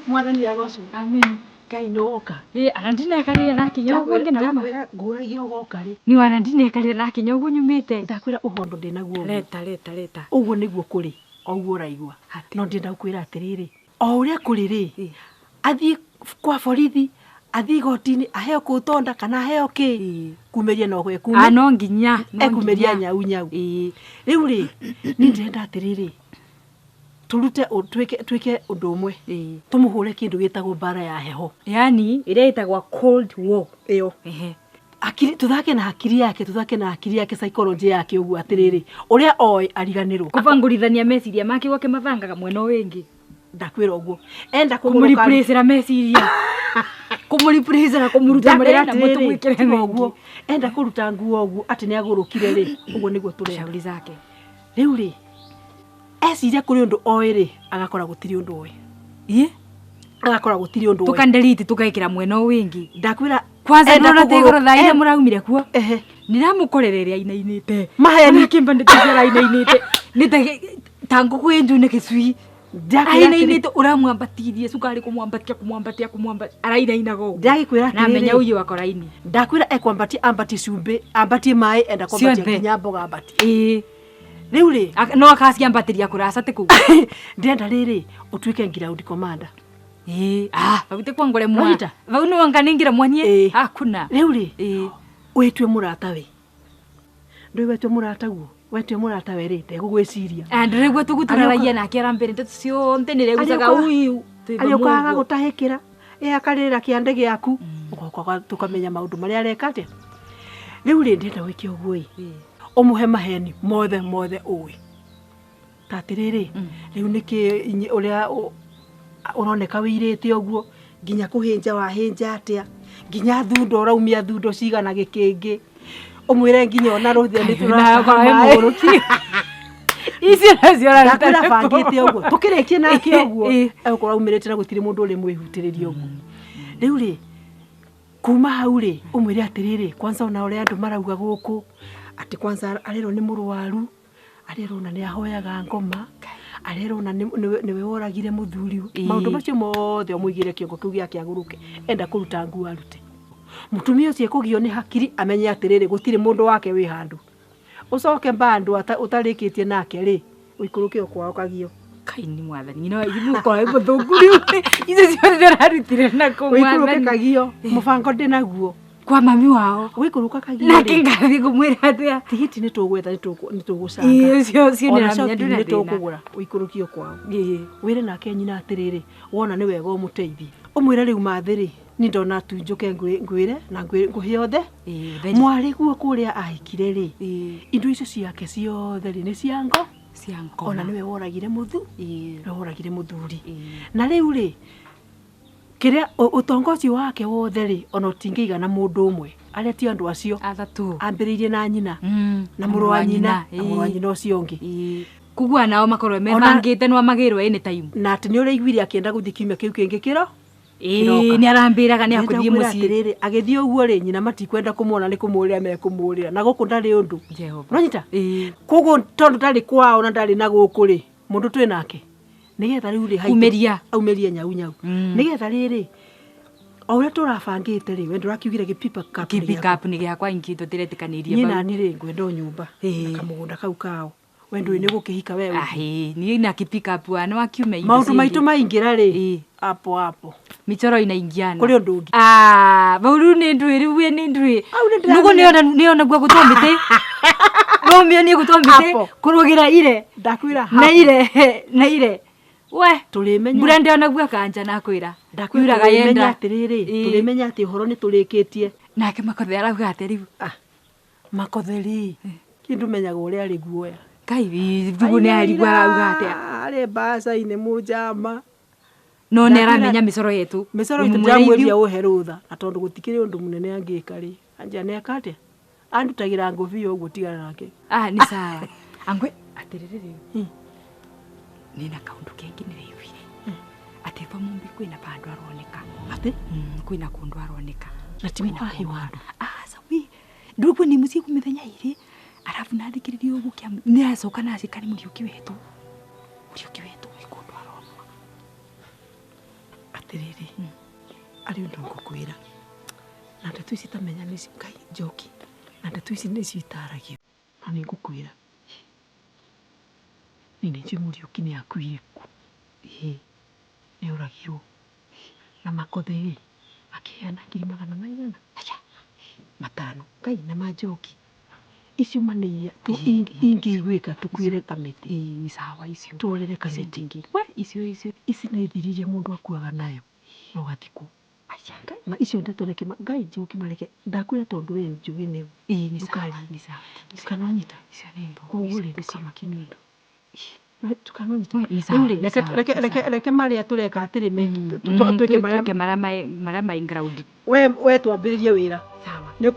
Speaker 4: Mwathani agocwo.
Speaker 9: Amen.
Speaker 4: Ngai nĩ woka.
Speaker 9: Ĩ ana ndinekarire nakinya ũguo ngĩna uma.
Speaker 4: Ngũragia ũgoka rĩ.
Speaker 9: Ni wana ndinekarire nakinya ũguo nyumĩte.
Speaker 4: Ndakwĩra ũhondo ndĩnaguo ũguo.
Speaker 9: Leta leta leta.
Speaker 4: Ũguo nĩguo kũrĩ, o ũguo ũraigua. No ndĩrenda gũkwĩra atĩrĩrĩ, o ũrĩa kũrĩ rĩ, athiĩ kwa borithi, athiĩ igoti-inĩ, aheo kũu tonda kana aheo kĩ, kumĩria no
Speaker 9: Ah, no nginya.
Speaker 4: Ekumĩria nyau nyau. Rĩu rĩ, niĩ ndĩrenda atĩrĩrĩ, turute twike ũndũ ũmwe, tũmũhũre kĩndũ gĩtagwo mbara ya heho.
Speaker 9: Yani ĩrĩa ĩtagwo cold war.
Speaker 4: Ĩyo. Akiri tuthake na hakiri yake, tuthake na hakiri yake, psychology yake ũguo atĩrĩrĩ, ũrĩa oĩ ariganĩrwo.
Speaker 9: Kũbangũrithania meciria make gwake mathangaga mwena ũyũ ũngĩ.
Speaker 4: Ndakwĩra ũguo. Enda
Speaker 9: kũmũreplace meciria. Kũmũreplace kũmũruta marĩa na mũtũmwĩkĩre
Speaker 4: ũguo. Enda kũruta nguo ũguo atĩ nĩ agũrũkire rĩ, ũguo nĩguo tũrenda.
Speaker 9: Shauri zake.
Speaker 4: Rĩu rĩ, eciria kũrĩ ũndũ oĩ rĩ, agakora gũtirĩ ũndũ oĩ.
Speaker 9: Ĩ?
Speaker 4: Agakora gũtirĩ ũndũ oĩ.
Speaker 9: Tũkandelete tũgekĩra mwena ũyũ ũngĩ.
Speaker 4: Ndakwĩra
Speaker 9: kwanza
Speaker 4: enda
Speaker 9: nona
Speaker 4: kũgũrũ-
Speaker 9: tegoro thaa iria mũraumire kuo.
Speaker 4: Ehe.
Speaker 9: Nĩramũkorereria ainainĩte.
Speaker 4: Maheni.
Speaker 9: Akĩmba nĩtĩciara ainainĩte. Nĩ ta ngũkũ ĩ njune gĩcui.
Speaker 4: Ndakwĩra atĩrĩ-
Speaker 9: Ainainĩte ũramwambatirie cukari kũmwambatia kũmwambatia kũmwambatia arainainaga ũguo.
Speaker 4: Ndagĩkwĩra
Speaker 9: Na menya
Speaker 4: atĩrĩrĩ,
Speaker 9: ũyũ wakora ini.
Speaker 4: Ndakwĩra ekwambatia ambatie cumbĩ, ambatie maĩ, enda kwambatia
Speaker 9: Ciothe.
Speaker 4: nginya mboga ambatie.
Speaker 9: Ĩ.
Speaker 4: Rĩu rĩ,
Speaker 9: No akaciambatĩria kũraca ti kũu.
Speaker 4: Ndĩrenda rĩrĩ, ũtuĩke ground commander.
Speaker 9: Ĩĩ, ah vau ti kwa ngũremwa.
Speaker 4: Nonyita?
Speaker 9: Vau nĩ wanganingira mwanie.
Speaker 4: Ĩĩ.
Speaker 9: Hakuna.
Speaker 4: Rĩu rĩ,
Speaker 9: Ĩĩ.
Speaker 4: wĩtue mũrata we. Ndũĩ wetue mũrata guo? Wetue mũrata we rĩ, ndegũgwĩciria.
Speaker 9: Ndĩraigua tũgũtũraragia nake arambĩre ndeto cionthe nĩregucaga uyu.
Speaker 4: Arĩũkaga gũtahĩkĩra ĩ akarĩrĩra kĩande gĩaku, ũgoka tũkamenya maũndũ marĩa areka atĩa. Rĩu rĩ, ndĩrenda wĩke ũguo ĩ, ũmũhe maheni mothe mothe ũĩ. Ta atĩrĩrĩ, rĩu nĩkĩ ũrĩa ũroneka wĩirĩte ũguo, nginya kũhĩnja wahĩnja atĩa, nginya thundo ũraumia thundo cigana gĩkĩngĩ. Ũmwĩre nginya ona rũthĩa nĩ tũrataha maĩ.
Speaker 9: Icio nacio ũraruta
Speaker 4: Ndakwĩra
Speaker 9: nakũ?
Speaker 4: bangĩte ũguo, tũkĩrĩkie nake ũguo,
Speaker 9: Ĩĩ.
Speaker 4: egũkorwo aumĩrĩte na gũtirĩ mũndũ ũrĩ mwĩhutĩrĩria ũguo. Rĩu rĩ, kuma hau rĩ, ũmwĩre atĩrĩrĩ, kwanza ona ũrĩa andũ marauga gũkũ, atĩ kwanza arerwo nĩ mũrwaru, arerwo ona nĩ ahoyaga ngoma, arerwo ona nĩwe woragire mũthuri.
Speaker 9: Ĩĩ.
Speaker 4: Maũndũ macio mothe ũmũigĩre kĩongo kĩu gĩake agũrũke, enda kũruta nguo arute. Mũtumia ũcio ekũgio nĩ hakiri amenye atĩrĩrĩ, gũtirĩ mũndũ wake wĩ handũ. Ũcoke bando ũtarĩkĩtie nake rĩ, ũikũrũke o kwao kagio.
Speaker 9: Kai ni mwathani no ithuĩ ũkorwo wĩ mũthũngũ rĩu. Icio ciothe ũrarutire nakũ
Speaker 4: Ũikũrũke
Speaker 9: mwathani?
Speaker 4: kagio, mũbango ndĩ naguo.
Speaker 9: Kwa mami wao.
Speaker 4: Ũikũrũka kagio
Speaker 9: Nake
Speaker 4: rĩ,
Speaker 9: ngathiĩ kũmwĩra atĩa?
Speaker 4: tigiti nĩ tũgwetha, nĩ tũgũcanga.
Speaker 9: Ĩĩ, ũcio ũcio
Speaker 4: Ona
Speaker 9: nĩramenya
Speaker 4: shopping
Speaker 9: ndũrĩ
Speaker 4: nĩ
Speaker 9: na thĩna.
Speaker 4: tũkũgũra, ũikũrũkio kwao.
Speaker 9: Ĩĩ.
Speaker 4: Wĩre nake nyina atĩrĩrĩ, wona nĩ wega ũmũteithie. Ũmwĩre rĩu mathĩ rĩ, niĩ ndona tu njũke ngwĩre na ngũhe othe.
Speaker 9: Ĩĩ, ũtheri.
Speaker 4: Mwarĩ guo kũrĩa ahikire rĩ,
Speaker 9: Ĩĩ.
Speaker 4: indo icio ciake ciothe rĩ, nĩ cia ngo.
Speaker 9: Cia ngoma.
Speaker 4: Ona nĩwe woragire mũthu.
Speaker 9: Ĩĩ.
Speaker 4: Nĩwe woragire mũthuri.
Speaker 9: Ĩĩ.
Speaker 4: Na rĩu rĩ, kĩrĩa ũtonga ũcio wake wothe rĩ, ona ũtingĩigana mũndũ ũmwe. Arĩa ti andũ acio.
Speaker 9: Atatũ.
Speaker 4: Ambĩrĩirie na nyina. Na
Speaker 9: Na
Speaker 4: mũrũ wa nyina, na mũrũ wa
Speaker 9: Ĩĩ.
Speaker 4: nyina ũcio ũngĩ.
Speaker 9: Ĩĩ. Koguo nao makorwo
Speaker 4: Ona
Speaker 9: mebangĩte nĩ wamagĩrwo anytime.
Speaker 4: Na atĩ nĩ ũraiguire akĩenda gũthiĩ kiumia kĩu kĩngĩ kĩro?
Speaker 9: Ĩĩ,
Speaker 4: Kĩroka.
Speaker 9: nĩ arambĩraga nĩ
Speaker 4: Ndĩrenda
Speaker 9: akũthiĩ
Speaker 4: kwĩra
Speaker 9: mũciĩ.
Speaker 4: atĩrĩrĩ, agĩthiĩ ũguo rĩ, nyina matikwenda kũmuona nĩ kũmũrĩra mekũmũrĩra. Na gũkũ ndarĩ ũndũ.
Speaker 9: Jehova.
Speaker 4: Ũranyita?
Speaker 9: Ĩĩ.
Speaker 4: Koguo tondũ ndarĩ kwao na ndarĩ na gũkũ rĩ, mũndũ twĩ nake. Nĩgetha rĩu rĩ, haitũ-
Speaker 9: Umĩria.
Speaker 4: Aumĩrie nyau nyau. Nĩgetha rĩrĩ, o ũrĩa tũrabangĩte rĩ, we ndũrakiugire gĩpipa cup nĩ
Speaker 9: Gĩpipa
Speaker 4: gĩaku.
Speaker 9: cup nĩ gĩakwa ingĩ tũtiretĩkanĩirie
Speaker 4: Niĩ
Speaker 9: vau.
Speaker 4: nani rĩ, ngwenda o nyũmba.
Speaker 9: Ĩĩ.
Speaker 4: Na kamũgũnda kau kao. We ndũĩ nĩ gũkĩhika we
Speaker 9: Ah, ĩĩ, niĩ na gĩpick up wa nĩ wakiuma indo
Speaker 4: Maũndũ maitũ
Speaker 9: ciingĩ.
Speaker 4: maingĩra rĩ,
Speaker 9: Ĩĩ.
Speaker 4: apo apo.
Speaker 9: Michoro inaingiana.
Speaker 4: Kũrĩ ũndũ ũngĩ.
Speaker 9: Ah, vau rĩu nĩ ndũĩ, rĩu we nĩ ndũĩ.
Speaker 4: Au nĩ
Speaker 9: Nĩguo
Speaker 4: ndĩramenya.
Speaker 9: nĩona guo gũtwa mĩtĩ. No mĩonie gũtwa mĩtĩ,
Speaker 4: Apo.
Speaker 9: kũrũgĩra ire.
Speaker 4: Ndakwĩra
Speaker 9: Na
Speaker 4: hapo.
Speaker 9: ire, na ire. We,
Speaker 4: Tũrĩmenya.
Speaker 9: mbura ndĩona guo kanja nakwĩra.
Speaker 4: Ndakwĩra
Speaker 9: Yuraga
Speaker 4: tũrĩmenya
Speaker 9: yenda.
Speaker 4: atĩrĩrĩ,
Speaker 9: Ĩĩ.
Speaker 4: tũrĩmenya atĩ ũhoro nĩ tũrĩkĩtie.
Speaker 9: Nake Makothe arauga atĩa rĩu?
Speaker 4: Ah, Makothe rĩ, kĩndũ menyaga ũrĩa arĩ guoya.
Speaker 9: Kai, ndugu nĩ arigua arauga atĩa?
Speaker 4: Arĩ mbaca-inĩ mũnjama.
Speaker 9: No nĩ
Speaker 4: Ndakwĩra
Speaker 9: aramenya mĩcoro yetu.
Speaker 4: Mĩcoro itũ
Speaker 9: Mũmũrĩithi.
Speaker 4: ndĩramwĩria ũhe rũtha, na tondũ gũtikĩrĩ ũndũ mũnene angĩka rĩ, anja nĩ eka atĩa? Andutagĩra ngũbia ũguo tigana nake.
Speaker 9: Ah, nĩ sawa. Angwe, atĩrĩrĩ rĩu. Nĩna kaũndũ kengĩ nĩraiguire. Atĩ va Mumbi kwĩna bandũ aroneka.
Speaker 4: Atĩ?
Speaker 9: Kwĩna kũndũ aroneka.
Speaker 4: Na ti
Speaker 9: Kwĩna
Speaker 4: mũhahi
Speaker 9: kũndũ
Speaker 4: wa andũ.
Speaker 9: Ah, sawi. Ndũguo nĩ mũciĩ mĩthenya ĩrĩ. Arabu nathikĩrĩria ũguo kĩa nĩ acoka na acika nĩ Mũriũki wetũ. Mũriũki wetũ gwĩ kũndũ aronwa.
Speaker 4: Atĩrĩrĩ, arĩ ũndũ ngũkwĩra. Na ndeto ici tamenya nĩ Ngai njoki. Na ndeto ici nĩcio itaragio. Na nĩ ngũkwĩra. Niĩ nĩ njũĩ Mũriũki nĩ akuire ku. Ĩĩ. Nĩ oragirwo. Na Makothe rĩ, akĩheana ngiri magana maigana? Matano. Ngai na ma njoki. Icio ma nĩ iria ingĩiguĩka tũkuĩre kamĩtĩ.
Speaker 9: Ĩĩ, sawa icio.
Speaker 4: Tũrĩre kamĩtĩ.
Speaker 9: We, icio icio.
Speaker 4: Ici nĩ thiri iria mũndũ akuaga nayo. Na ũgathikwo. Ma icio ndeto reke Ngai njoki mareke. Ndakwĩra tondũ we njũĩ nĩ
Speaker 9: Ĩĩ, nĩ sawa,
Speaker 4: Ndũkari.
Speaker 9: nĩ sawa.
Speaker 4: Ndũkananyita.
Speaker 9: Icio nĩ thũ.
Speaker 4: Koguo rĩ, ndũkamake nĩ ũndũ. Ndũkananyita.
Speaker 9: Nĩ sawa,
Speaker 4: Rĩu rĩ,
Speaker 9: nĩ
Speaker 4: reke
Speaker 9: sawa,
Speaker 4: reke
Speaker 9: nĩ
Speaker 4: reke
Speaker 9: sawa.
Speaker 4: reke marĩa tũreka atĩrĩ me twĩke marĩa
Speaker 9: Twĩke marĩa mai ground.
Speaker 4: We twambĩrĩrie wĩra.
Speaker 9: Sawa.
Speaker 4: Nĩ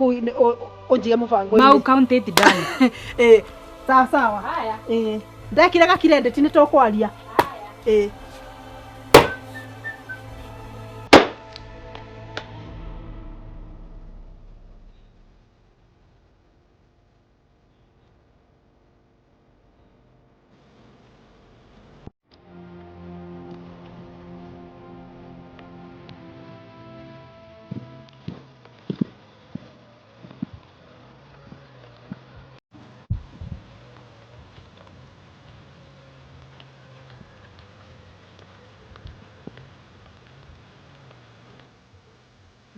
Speaker 4: ũnjige mũbango-inĩ.
Speaker 9: Mau count it down.
Speaker 4: Ĩĩ, sawa sawa. Ĩĩ. Ndekire gakirendeti nĩ tũkwaria. Ĩĩ.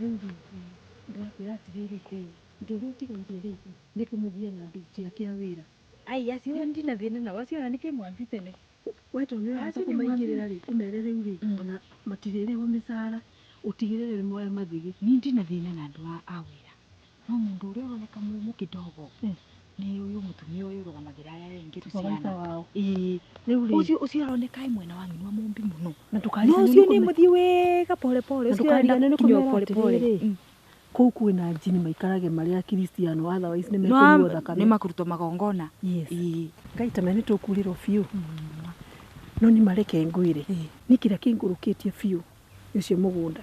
Speaker 4: Ndĩrakwĩra atĩrĩrĩ, ũndũ ũrĩa ũtigaire rĩ, nĩ kũmũgia na aruti ake a wĩra.
Speaker 9: Ai, acio ndina thĩna nao, acio ona nĩkĩ mwambi tene.
Speaker 4: We tondũ nĩ ũrahota kũmaingĩrĩra rĩ, ũmere rĩu rĩ, ona matirĩrĩhwo mĩcara, ũtigĩrĩre nĩ moya mathigi.
Speaker 9: Ni ndina thĩna na andũ a wĩra. No mũndũ ũrĩa ũroneka mũmũ kidogo nĩ ũyũ mũtumia ũyũ ũrũgamagĩra arĩa angĩ
Speaker 4: Supervisor
Speaker 9: tũciana.
Speaker 4: Wao.
Speaker 9: Ĩĩ.
Speaker 4: Rĩu rĩ,
Speaker 9: Ũcio ũcio aroneka e mwena wa nyina wa Mũmbi mũno.
Speaker 4: Na
Speaker 9: No
Speaker 4: ndũkariganĩrwo
Speaker 9: ũcio nĩ mũthiĩ wega pole pole.
Speaker 4: Na
Speaker 9: Ũcio arenda
Speaker 4: ndũkariganĩrwo nĩ
Speaker 9: gũkinywo
Speaker 4: kũmera
Speaker 9: pole pole.
Speaker 4: atĩrĩrĩ, kũu kwĩna njini maikarage marĩ a Kristiano, otherwise nĩ
Speaker 9: No
Speaker 4: mekũnyuo thakame.
Speaker 9: nĩ makurutwo magongona.
Speaker 4: Yes.
Speaker 9: Ĩĩ.
Speaker 4: Ngai ta nĩ tũkurĩrwo biũ. No nĩ mareke ngwĩre, nĩ kĩrĩa kĩngũrũkĩtie biũ nĩ ũcio mũgũnda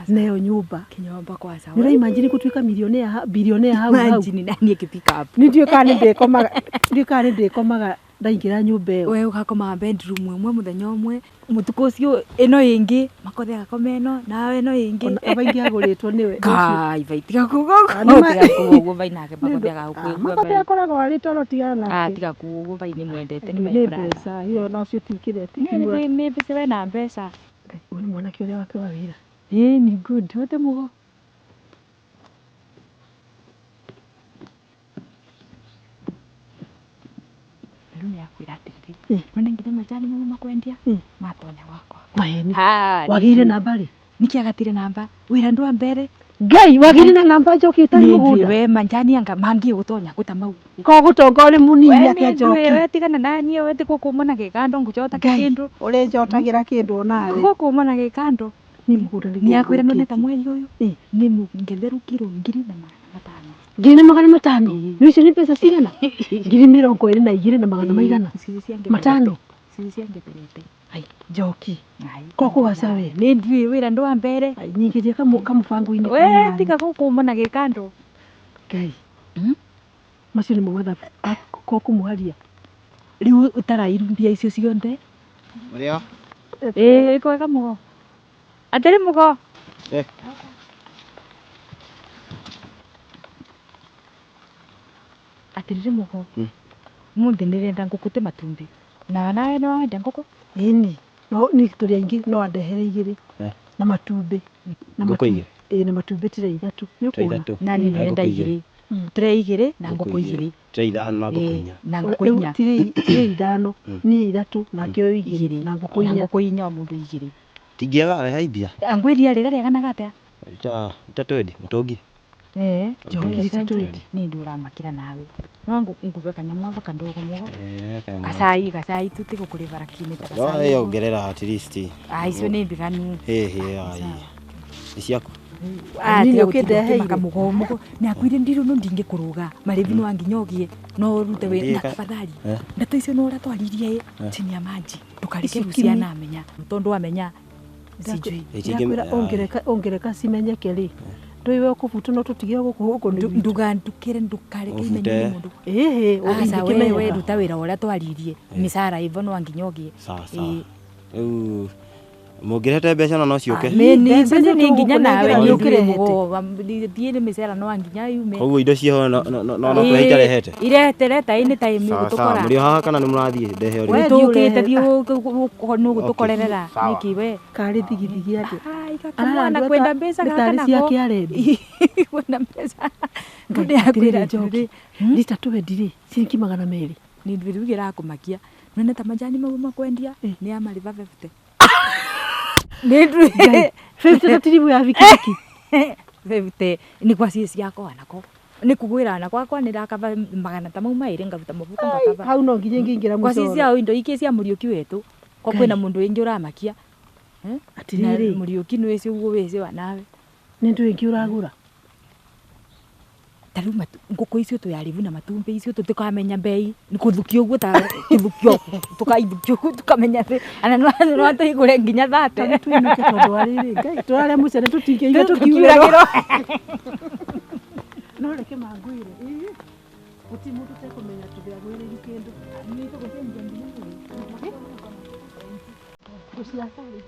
Speaker 4: na ĩyo nyũmba.
Speaker 9: Kinyomba kwaca.
Speaker 4: Nĩ ũraimagine gũtuĩka millionaire, billionaire hau hau.
Speaker 9: Imagine na niĩ ngĩ pick up.
Speaker 4: Nĩ ndiũĩ kana nĩ ndĩkomaga, ndiũĩ kana nĩ ndĩkomaga ndaingĩra nyũmba ĩyo.
Speaker 9: We ũgakomaga bedroom ĩmwe mũthenya ũmwe, mũtukũ ũcio ĩno ĩngĩ, makothe agakoma ĩno, nawe ĩno ĩngĩ.
Speaker 4: Ona abaingĩ agũrĩtwo nĩwe.
Speaker 9: Kai, vai, tiga kuga
Speaker 4: Ah,
Speaker 9: ũguo.
Speaker 4: nĩ ma-
Speaker 9: Tiga kuga ũguo vai nake makothe agagũkua
Speaker 4: Makothe akoragwo arĩ toro tigana nake.
Speaker 9: Ah, tiga kuga ũguo vai nĩ mwendete nĩ
Speaker 4: Nĩ
Speaker 9: my brother.
Speaker 4: mbeca, iyo nocio tikĩrĩa
Speaker 9: Nĩ mbeca we na mbeca.
Speaker 4: Ũyũ nĩ mwanake ũrĩa wake wa wĩra.
Speaker 9: Ĩĩ ni good, wote mũgo. Rĩu nĩ akwĩra atĩrĩrĩ, none nginya macani mau makwendia matonya gwakwa.
Speaker 4: Maheni.
Speaker 9: Ha,
Speaker 4: Wagĩire namba rĩ?
Speaker 9: Nĩkĩ agatire namba? Wĩra ndwa mbere.
Speaker 4: Ngai, wagĩire na namba njoki ũtarĩ
Speaker 9: Nĩ
Speaker 4: mũgũnda?
Speaker 9: we manjani anga mangi gũtonya kũta mau.
Speaker 4: Ko gũtonga ũrĩ mũnini
Speaker 9: We
Speaker 4: atĩa
Speaker 9: nĩ
Speaker 4: njoki?
Speaker 9: ndũĩ, we tigana na niĩ, we ti gũkũma na gĩkando ngũchota kĩndũ.
Speaker 4: Ũrĩnjotagĩra kĩndũ onawe.
Speaker 9: Gũkũma na gĩkando.
Speaker 4: Nĩ mũgũnda nĩ
Speaker 9: Nĩ akwĩra none ta
Speaker 4: ngũrũkĩtie.
Speaker 9: mweri ũyũ. Nĩ ngetheru kiro 1,500.
Speaker 4: 1,500? Nĩ icio nĩ mbeca cigana? 22,000 na magana maigana? Matano?
Speaker 9: Ciangetherete.
Speaker 4: Ai, njoki. Ko kũgaca we?
Speaker 9: Nĩ ndiũĩ wĩra ndwa mbere.
Speaker 4: Ai, nyingĩrie kamũbango-inĩ
Speaker 9: We
Speaker 4: kanini.
Speaker 9: tiga gũkũma na gĩkando.
Speaker 4: Ngai. Macio nĩmo mathabu ko kũmũharia.
Speaker 9: Rĩu ũtarairu mbia icio cionthe.
Speaker 10: Mũrĩo?
Speaker 9: Ĩĩ kwega mũgo. Atĩrĩ mũgo.
Speaker 10: Eh.
Speaker 9: Atĩrĩrĩ mũgo. Mũthĩ ndĩrenda ngũkũ tĩ matumbĩ. Na nawe nĩ wenda ngũkũ?
Speaker 4: Ĩni. No nĩ tũrĩ aingĩ no andehere igĩrĩ na matumbĩ. Na
Speaker 10: Ngũkũ igĩrĩ?
Speaker 4: Ĩĩ na matumbĩ tire ithatũ. Nĩ
Speaker 10: Tire
Speaker 4: ũkuona?
Speaker 10: ithatũ.
Speaker 9: Na niĩ ndĩrenda
Speaker 10: Ngũkũ igĩrĩ.
Speaker 9: igĩrĩ. Tire igĩrĩ na ngũkũ igĩrĩ.
Speaker 10: Tire ithano na ngũkũ inya.
Speaker 9: Na ngũkũ
Speaker 4: Rĩu
Speaker 9: inya.
Speaker 4: tire ithano, niĩ ithatũ nake ũyũ igĩrĩ na ngũkũ
Speaker 9: Na
Speaker 4: inya.
Speaker 9: ngũkũ inya o mũndũ igĩrĩ.
Speaker 10: Tingĩaga rehe mbia.
Speaker 9: Angwĩria rĩra rĩaganaga atĩa?
Speaker 10: Ita twendi mũtũngi.
Speaker 9: Eh,
Speaker 10: Njoki
Speaker 4: ita twendi.
Speaker 9: Nĩ ndĩ ũramakĩra nawe. No ngũbe kanyamũ ava kandogo mũgo.
Speaker 10: Eh, kanyamũ.
Speaker 9: Gacai, gacai tũtigũkũrĩba lakini ta
Speaker 10: No
Speaker 9: gacai.
Speaker 10: ĩyo ongerera at least.
Speaker 9: Ah, icio nĩ mbiganu.
Speaker 10: Hĩ hĩ ai. Nĩ ciaku.
Speaker 9: Ah,
Speaker 4: Nini
Speaker 9: tiga
Speaker 4: ũkĩndeheire?
Speaker 9: gũtinda ũkĩmaka mũgo mũgo. Nĩ akwĩre ndirũ no ndingĩkũrũga. Marĩthi no nginya ũgĩe. No ũrute wĩra na
Speaker 10: Ndiĩka-
Speaker 9: tafadhali.
Speaker 10: Eh.
Speaker 9: Ndeto icio no ũrĩa twaririe ĩ
Speaker 10: Eh.
Speaker 9: chini ya maji. Ndũkareke
Speaker 4: Icio
Speaker 9: Luciana amenya. Tondũ amenya sijui.
Speaker 4: Ndakwĩra ongereka cimenyeke rĩ. Ndũĩ we ũkũbuta no tũtige gũkũ gũkũ nĩ gwitũ.
Speaker 9: Ndũgandukĩre ndũkareke imenywo nĩ mũndũ.
Speaker 4: Ĩhĩ,
Speaker 9: Aca we
Speaker 4: ingĩkĩmenyeka.
Speaker 9: we ruta wĩra ũrĩa twaririe. Mĩcara ĩvo no nginya ũgĩe.
Speaker 10: Sawa sawa. Rĩu mũngĩrehete mbeca no ciũke.
Speaker 9: Nĩ mbeca nĩ nginya nawe
Speaker 4: nĩ
Speaker 9: nĩ
Speaker 4: ũkĩrehete.
Speaker 9: Thiĩ nĩ mĩcara no nginya yume.
Speaker 10: Koguo indo ciĩho no no no no kũrehe itarehete.
Speaker 9: Irete reta ĩ time
Speaker 10: Sawa
Speaker 9: ũgũtũkora.
Speaker 10: sawa. Mũrĩ o haha kana nĩ mũrathiĩ ndehe o
Speaker 9: We
Speaker 10: rĩngĩ?
Speaker 9: tũkĩte thiĩ nĩ ũgũtũkorerera.
Speaker 10: Sawa.
Speaker 9: Nĩkĩ we?
Speaker 4: Karĩ thigithigi atĩa?
Speaker 9: Kamwana kwenda mbeca gaka
Speaker 4: tarĩ
Speaker 9: nako.
Speaker 4: ciake arendi.
Speaker 9: Kwenda mbeca.
Speaker 4: Ngai,
Speaker 9: Ndĩ akwĩra
Speaker 4: atĩrĩrĩ, Njoki,
Speaker 9: atĩrĩrĩ.
Speaker 4: rita twendi rĩ, ciringi 200.
Speaker 9: Nĩ rĩu kĩrakũmakia. None ta majani mau makwendia nĩ amarĩba 50. Nĩ
Speaker 4: Ngai, 50 ta tiribu ya bikibiki.
Speaker 9: 50 nĩ kwa ciĩ ciakwa nako. Nĩ kũgwĩra na kwakwa nĩ ndakaba magana ta mau maĩrĩ ngaruta mũbuko ngakaba.
Speaker 4: Hau no nginya ingĩingĩra
Speaker 9: Kwa ciĩ
Speaker 4: mũcoro.
Speaker 9: ciao indo ingĩ cia Mũriũki wetũ. Kwa kwĩna mũndũ wĩngĩ ũramakia. Eh?
Speaker 4: Atĩrĩrĩ.
Speaker 9: Na Mũriũki nĩ wĩci ũguo wĩci wa nawe.
Speaker 4: Nĩ ndũ ĩngĩ ũragũra?
Speaker 9: Ta rĩu ngũkũ icio tũyarĩbu na matumbĩ icio tũtikamenya mbei. Nĩ kũthukio ũguo ta kĩthukio. Tũkaithukio ũguo tũkamenya atĩ ana no tũigũre nginya thate.
Speaker 4: Tondũ twĩnũke tondũ wa rĩrĩ, Ngai, tũrarĩa mũcere tũtingĩigua
Speaker 9: Tũkiuragĩrwo.
Speaker 4: tũkiuragĩrwo. No reke mangwĩre, ĩĩ, gũtirĩ mũndũ ũtekũmenya tũndĩagwĩrĩirie kĩndũ. Ngũciaka rĩ,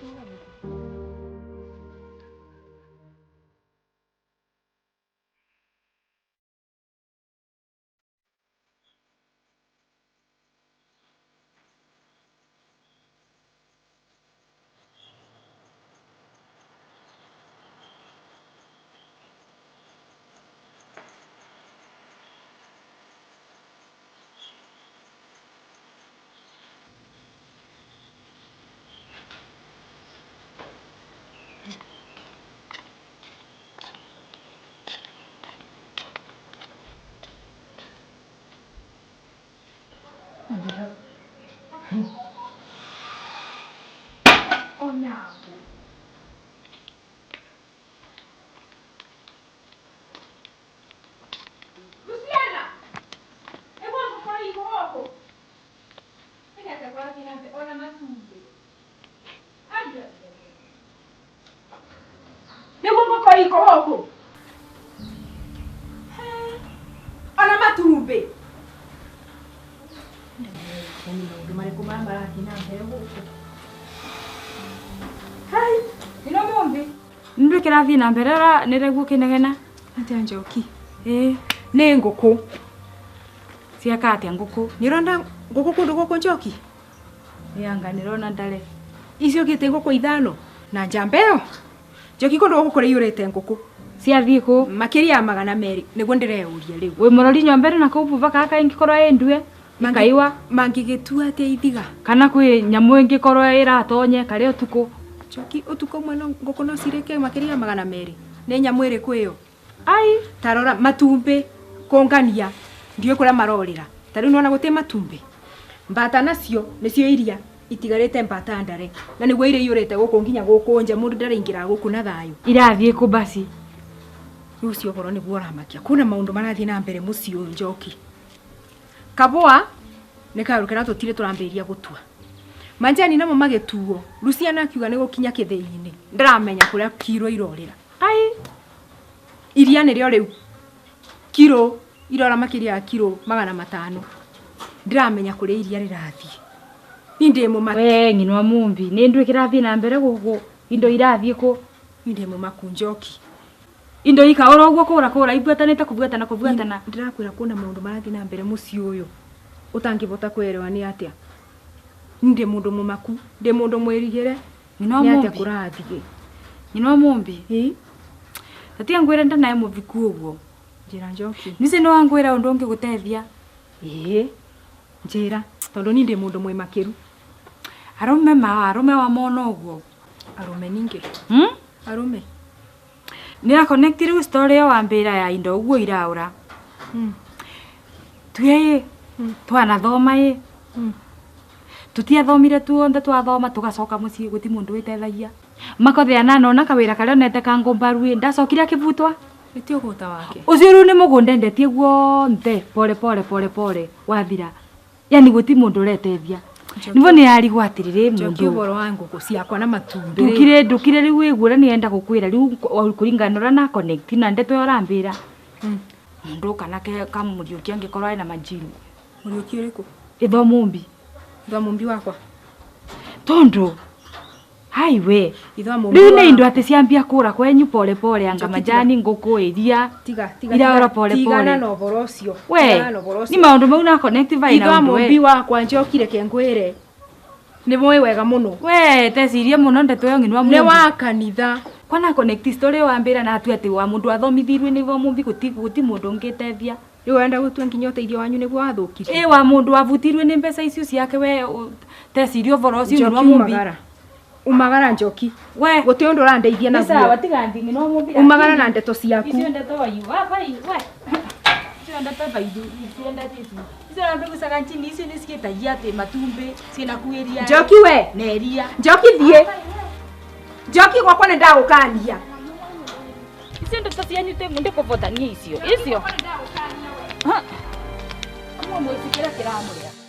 Speaker 7: Onago. Luciana! Eu vou gukora igoko. Nĩgetha kũrathiĩ na mbere ona matumbĩ. Aya. Nĩguo ngũkũ iko gũkũ. Ona matumbĩ. Nĩ maũndũ marĩkũ maya marathiĩ na mbere gũkũ? Hai,
Speaker 9: ino mumbi. Nĩ kĩrathiĩ na mbere ra nĩreguo kĩnegena.
Speaker 7: Atĩa Njoki?
Speaker 9: Ĩĩ,
Speaker 7: nĩ ngũkũ.
Speaker 9: Ciaka atĩa ngũkũ?
Speaker 7: Nĩ ũrona ngũkũ kũndũ gũkũ Njoki?
Speaker 9: Anga nĩrona ndare.
Speaker 7: Icio ũkĩte ngũkũ ithano na njamba ĩyo. Njoki kũndũ gũkũ kũraiyũrĩte ngũkũ.
Speaker 9: Ciathiĩ kũ?
Speaker 7: Makĩria ya 200 nĩguo ndĩreyũria rĩu.
Speaker 9: Wĩ mũrori nyombere na kũu buba kaka ĩngĩkorwo ĩ ndue. Ikaiwa.
Speaker 7: Mangĩgĩtua atĩa ithiga?
Speaker 9: Kana kwĩ nyamũ ĩngĩkorwo ĩratonye karĩ ũtukũ.
Speaker 7: Njoki ũtukũ ũmwe no ngũkũ no cirĩke makĩria ya 200. Nĩ nyamũ ĩrĩkũ ĩyo?
Speaker 9: Ai,
Speaker 7: ta rora matumbĩ kũngania ndiũĩ kũrĩa marorĩra. Ta rĩu nĩwona gũtĩ matumbĩ. Mbata nacio nĩcio iria itigarĩte mbata ndare na nĩguo iria iyũrĩte gũkũ nginya gũkũ nja mũndũ ndaraingĩra gũkũ na thayũ.
Speaker 9: Irathiĩ kũ basi?
Speaker 7: Rĩu ũcio ũhoro nĩguo ũramakia. Kwĩna maũndũ marathiĩ na mbere mũciĩ ũyũ Njoki. Kabũa nĩ kaũndũ karĩa tũtirĩ tũrambĩrĩria gũtua. Manjani namo magĩtuo. Luciana akiuga nĩ gũkinya kĩthĩi-inĩ. Ndaramenya kũrĩa kiro irorĩra.
Speaker 9: Ai,
Speaker 7: iria nĩrĩo rĩu kiro irora makĩria ya kiro 500. Ndiramenya kũrĩa iria rĩrathiĩ. Niĩ ndĩ mũmaku.
Speaker 9: We ng'ino wa mumbi, nĩ ndũĩ kĩrathiĩ na mbere gũkũ. Indo irathiĩ kũ?
Speaker 7: Niĩ ndĩ mũmaku Njoki.
Speaker 9: Indo ikaũra ũguo kũra kũra ibuatanĩte kũbuatana kũbuatana.
Speaker 7: Ndĩrakwĩra kwĩna maũndũ marathiĩ na mbere mũciĩ ũyũ ũtangĩbota kũerewa nĩ atĩa. Niĩ ndĩ mũndũ mũmaku, ndĩ mũndũ mwĩrigĩre.
Speaker 9: Ng'ino wa
Speaker 7: Nĩ atĩa
Speaker 9: mumbi.
Speaker 7: kũrathiĩ?
Speaker 9: Ng'ino wa mumbi.
Speaker 7: Ĩ?
Speaker 9: Tatia ngwĩre ndanae mũviku ũguo.
Speaker 7: Njĩra Njoki.
Speaker 9: Nici nĩ wangwĩra ũndũ ũngĩgũteithia.
Speaker 7: Ĩĩ. Njĩra, tondũ niĩ ndĩ mũndũ mwĩmakĩru.
Speaker 9: Arũme ma arũme wa mona ũguo.
Speaker 7: Arũme ningĩ. Arũme.
Speaker 9: Nĩ connect rĩu story ĩyo wambĩra ya indo ũguo iraũra. Tuye ĩ, twanathoma ĩ. Tutiathomire tuonthe twathoma tugacoka mũciĩ gũti mũndũ wĩtethagia. Makothea na nona kawĩra karĩa onete ka ngũmbaru ĩ, ndacokire akĩbutwa.
Speaker 7: Nĩ ũgũta wake.
Speaker 9: Ũcio rĩu nĩ mũgũnda endetie guonthe pole pole pole pole wathira. Yani gũti mũndũ ũretethia. Nĩguo nĩ yarigwo atĩrĩrĩ
Speaker 7: Njoki
Speaker 9: mũndũ.
Speaker 7: ũhoro wa ngũkũ ciakwa na matumbĩ.
Speaker 9: Ndukire ndukire rĩu wĩguo ũrĩa nĩenda gũkwĩra rĩu kũringana na ũrĩa na connect na ndeto ĩyo ũrambĩra. Mũndũ kana ke kamũriũki angĩkorwo ena majini.
Speaker 7: Mũriũki ũrĩkũ?
Speaker 9: Itho mumbi.
Speaker 7: Itho mumbi wakwa.
Speaker 9: Tondũ hai we.
Speaker 7: Itho mumbi.
Speaker 9: Rĩu nĩ indo atĩ ciambia kũra kwenyu pole pole anga majani ngũkũ iria.
Speaker 7: Tiga tiga.
Speaker 9: Iraora pole pole.
Speaker 7: Tigana na ũhoro ũcio.
Speaker 9: We,
Speaker 7: Tigana na ũhoro ũcio.
Speaker 9: nĩ maũndũ mau na connect vai na
Speaker 7: Itho
Speaker 9: ũndũ
Speaker 7: mumbi
Speaker 9: we.
Speaker 7: wakwa Njoki reke ngwĩre. Nĩ mũĩ wega mũno.
Speaker 9: We, tecirie mũno ndeto ĩyo ng'ino wa
Speaker 7: Nĩ
Speaker 9: mumbi.
Speaker 7: wa kanitha.
Speaker 9: Kwana connect story ĩyo wambĩra na atue atĩ wa mũndũ athomithirio nĩ wa mumbi gũti gũti mũndũ ũngĩtethia.
Speaker 7: Rĩu wenda gũtua nginya ũteithio wanyu nĩguo wathũkirie.
Speaker 9: Ĩ wa mũndũ wabutirwe nĩ mbeca icio ciake we tecirie ũhoro ũcio ng'ino wa
Speaker 7: Njoki
Speaker 9: mumbi.
Speaker 7: umagara. Umagara Njoki.
Speaker 9: We.
Speaker 7: Gũtirĩ ũndũ ũrandeithia
Speaker 9: Nĩ sawa
Speaker 7: naguo.
Speaker 9: tiga ndi ng'ino wa mumbi.
Speaker 7: Umagara na ndeto ciaku.
Speaker 9: Icio ndeto wai wa vai we. Icio ndeto vai icio ndeto ici. Icio na mbegu nchini icio nĩ ciĩtagia atĩ matumbĩ ciĩna kuĩria.
Speaker 7: Njoki we.
Speaker 9: Na iria.
Speaker 7: Njoki thiĩ. Njoki gwakwa nĩ ndagũkania.
Speaker 9: Icio ndeto cianyu ndĩkũbotania icio. Icio. Amwe mwĩci kĩrĩa kĩramũrĩa.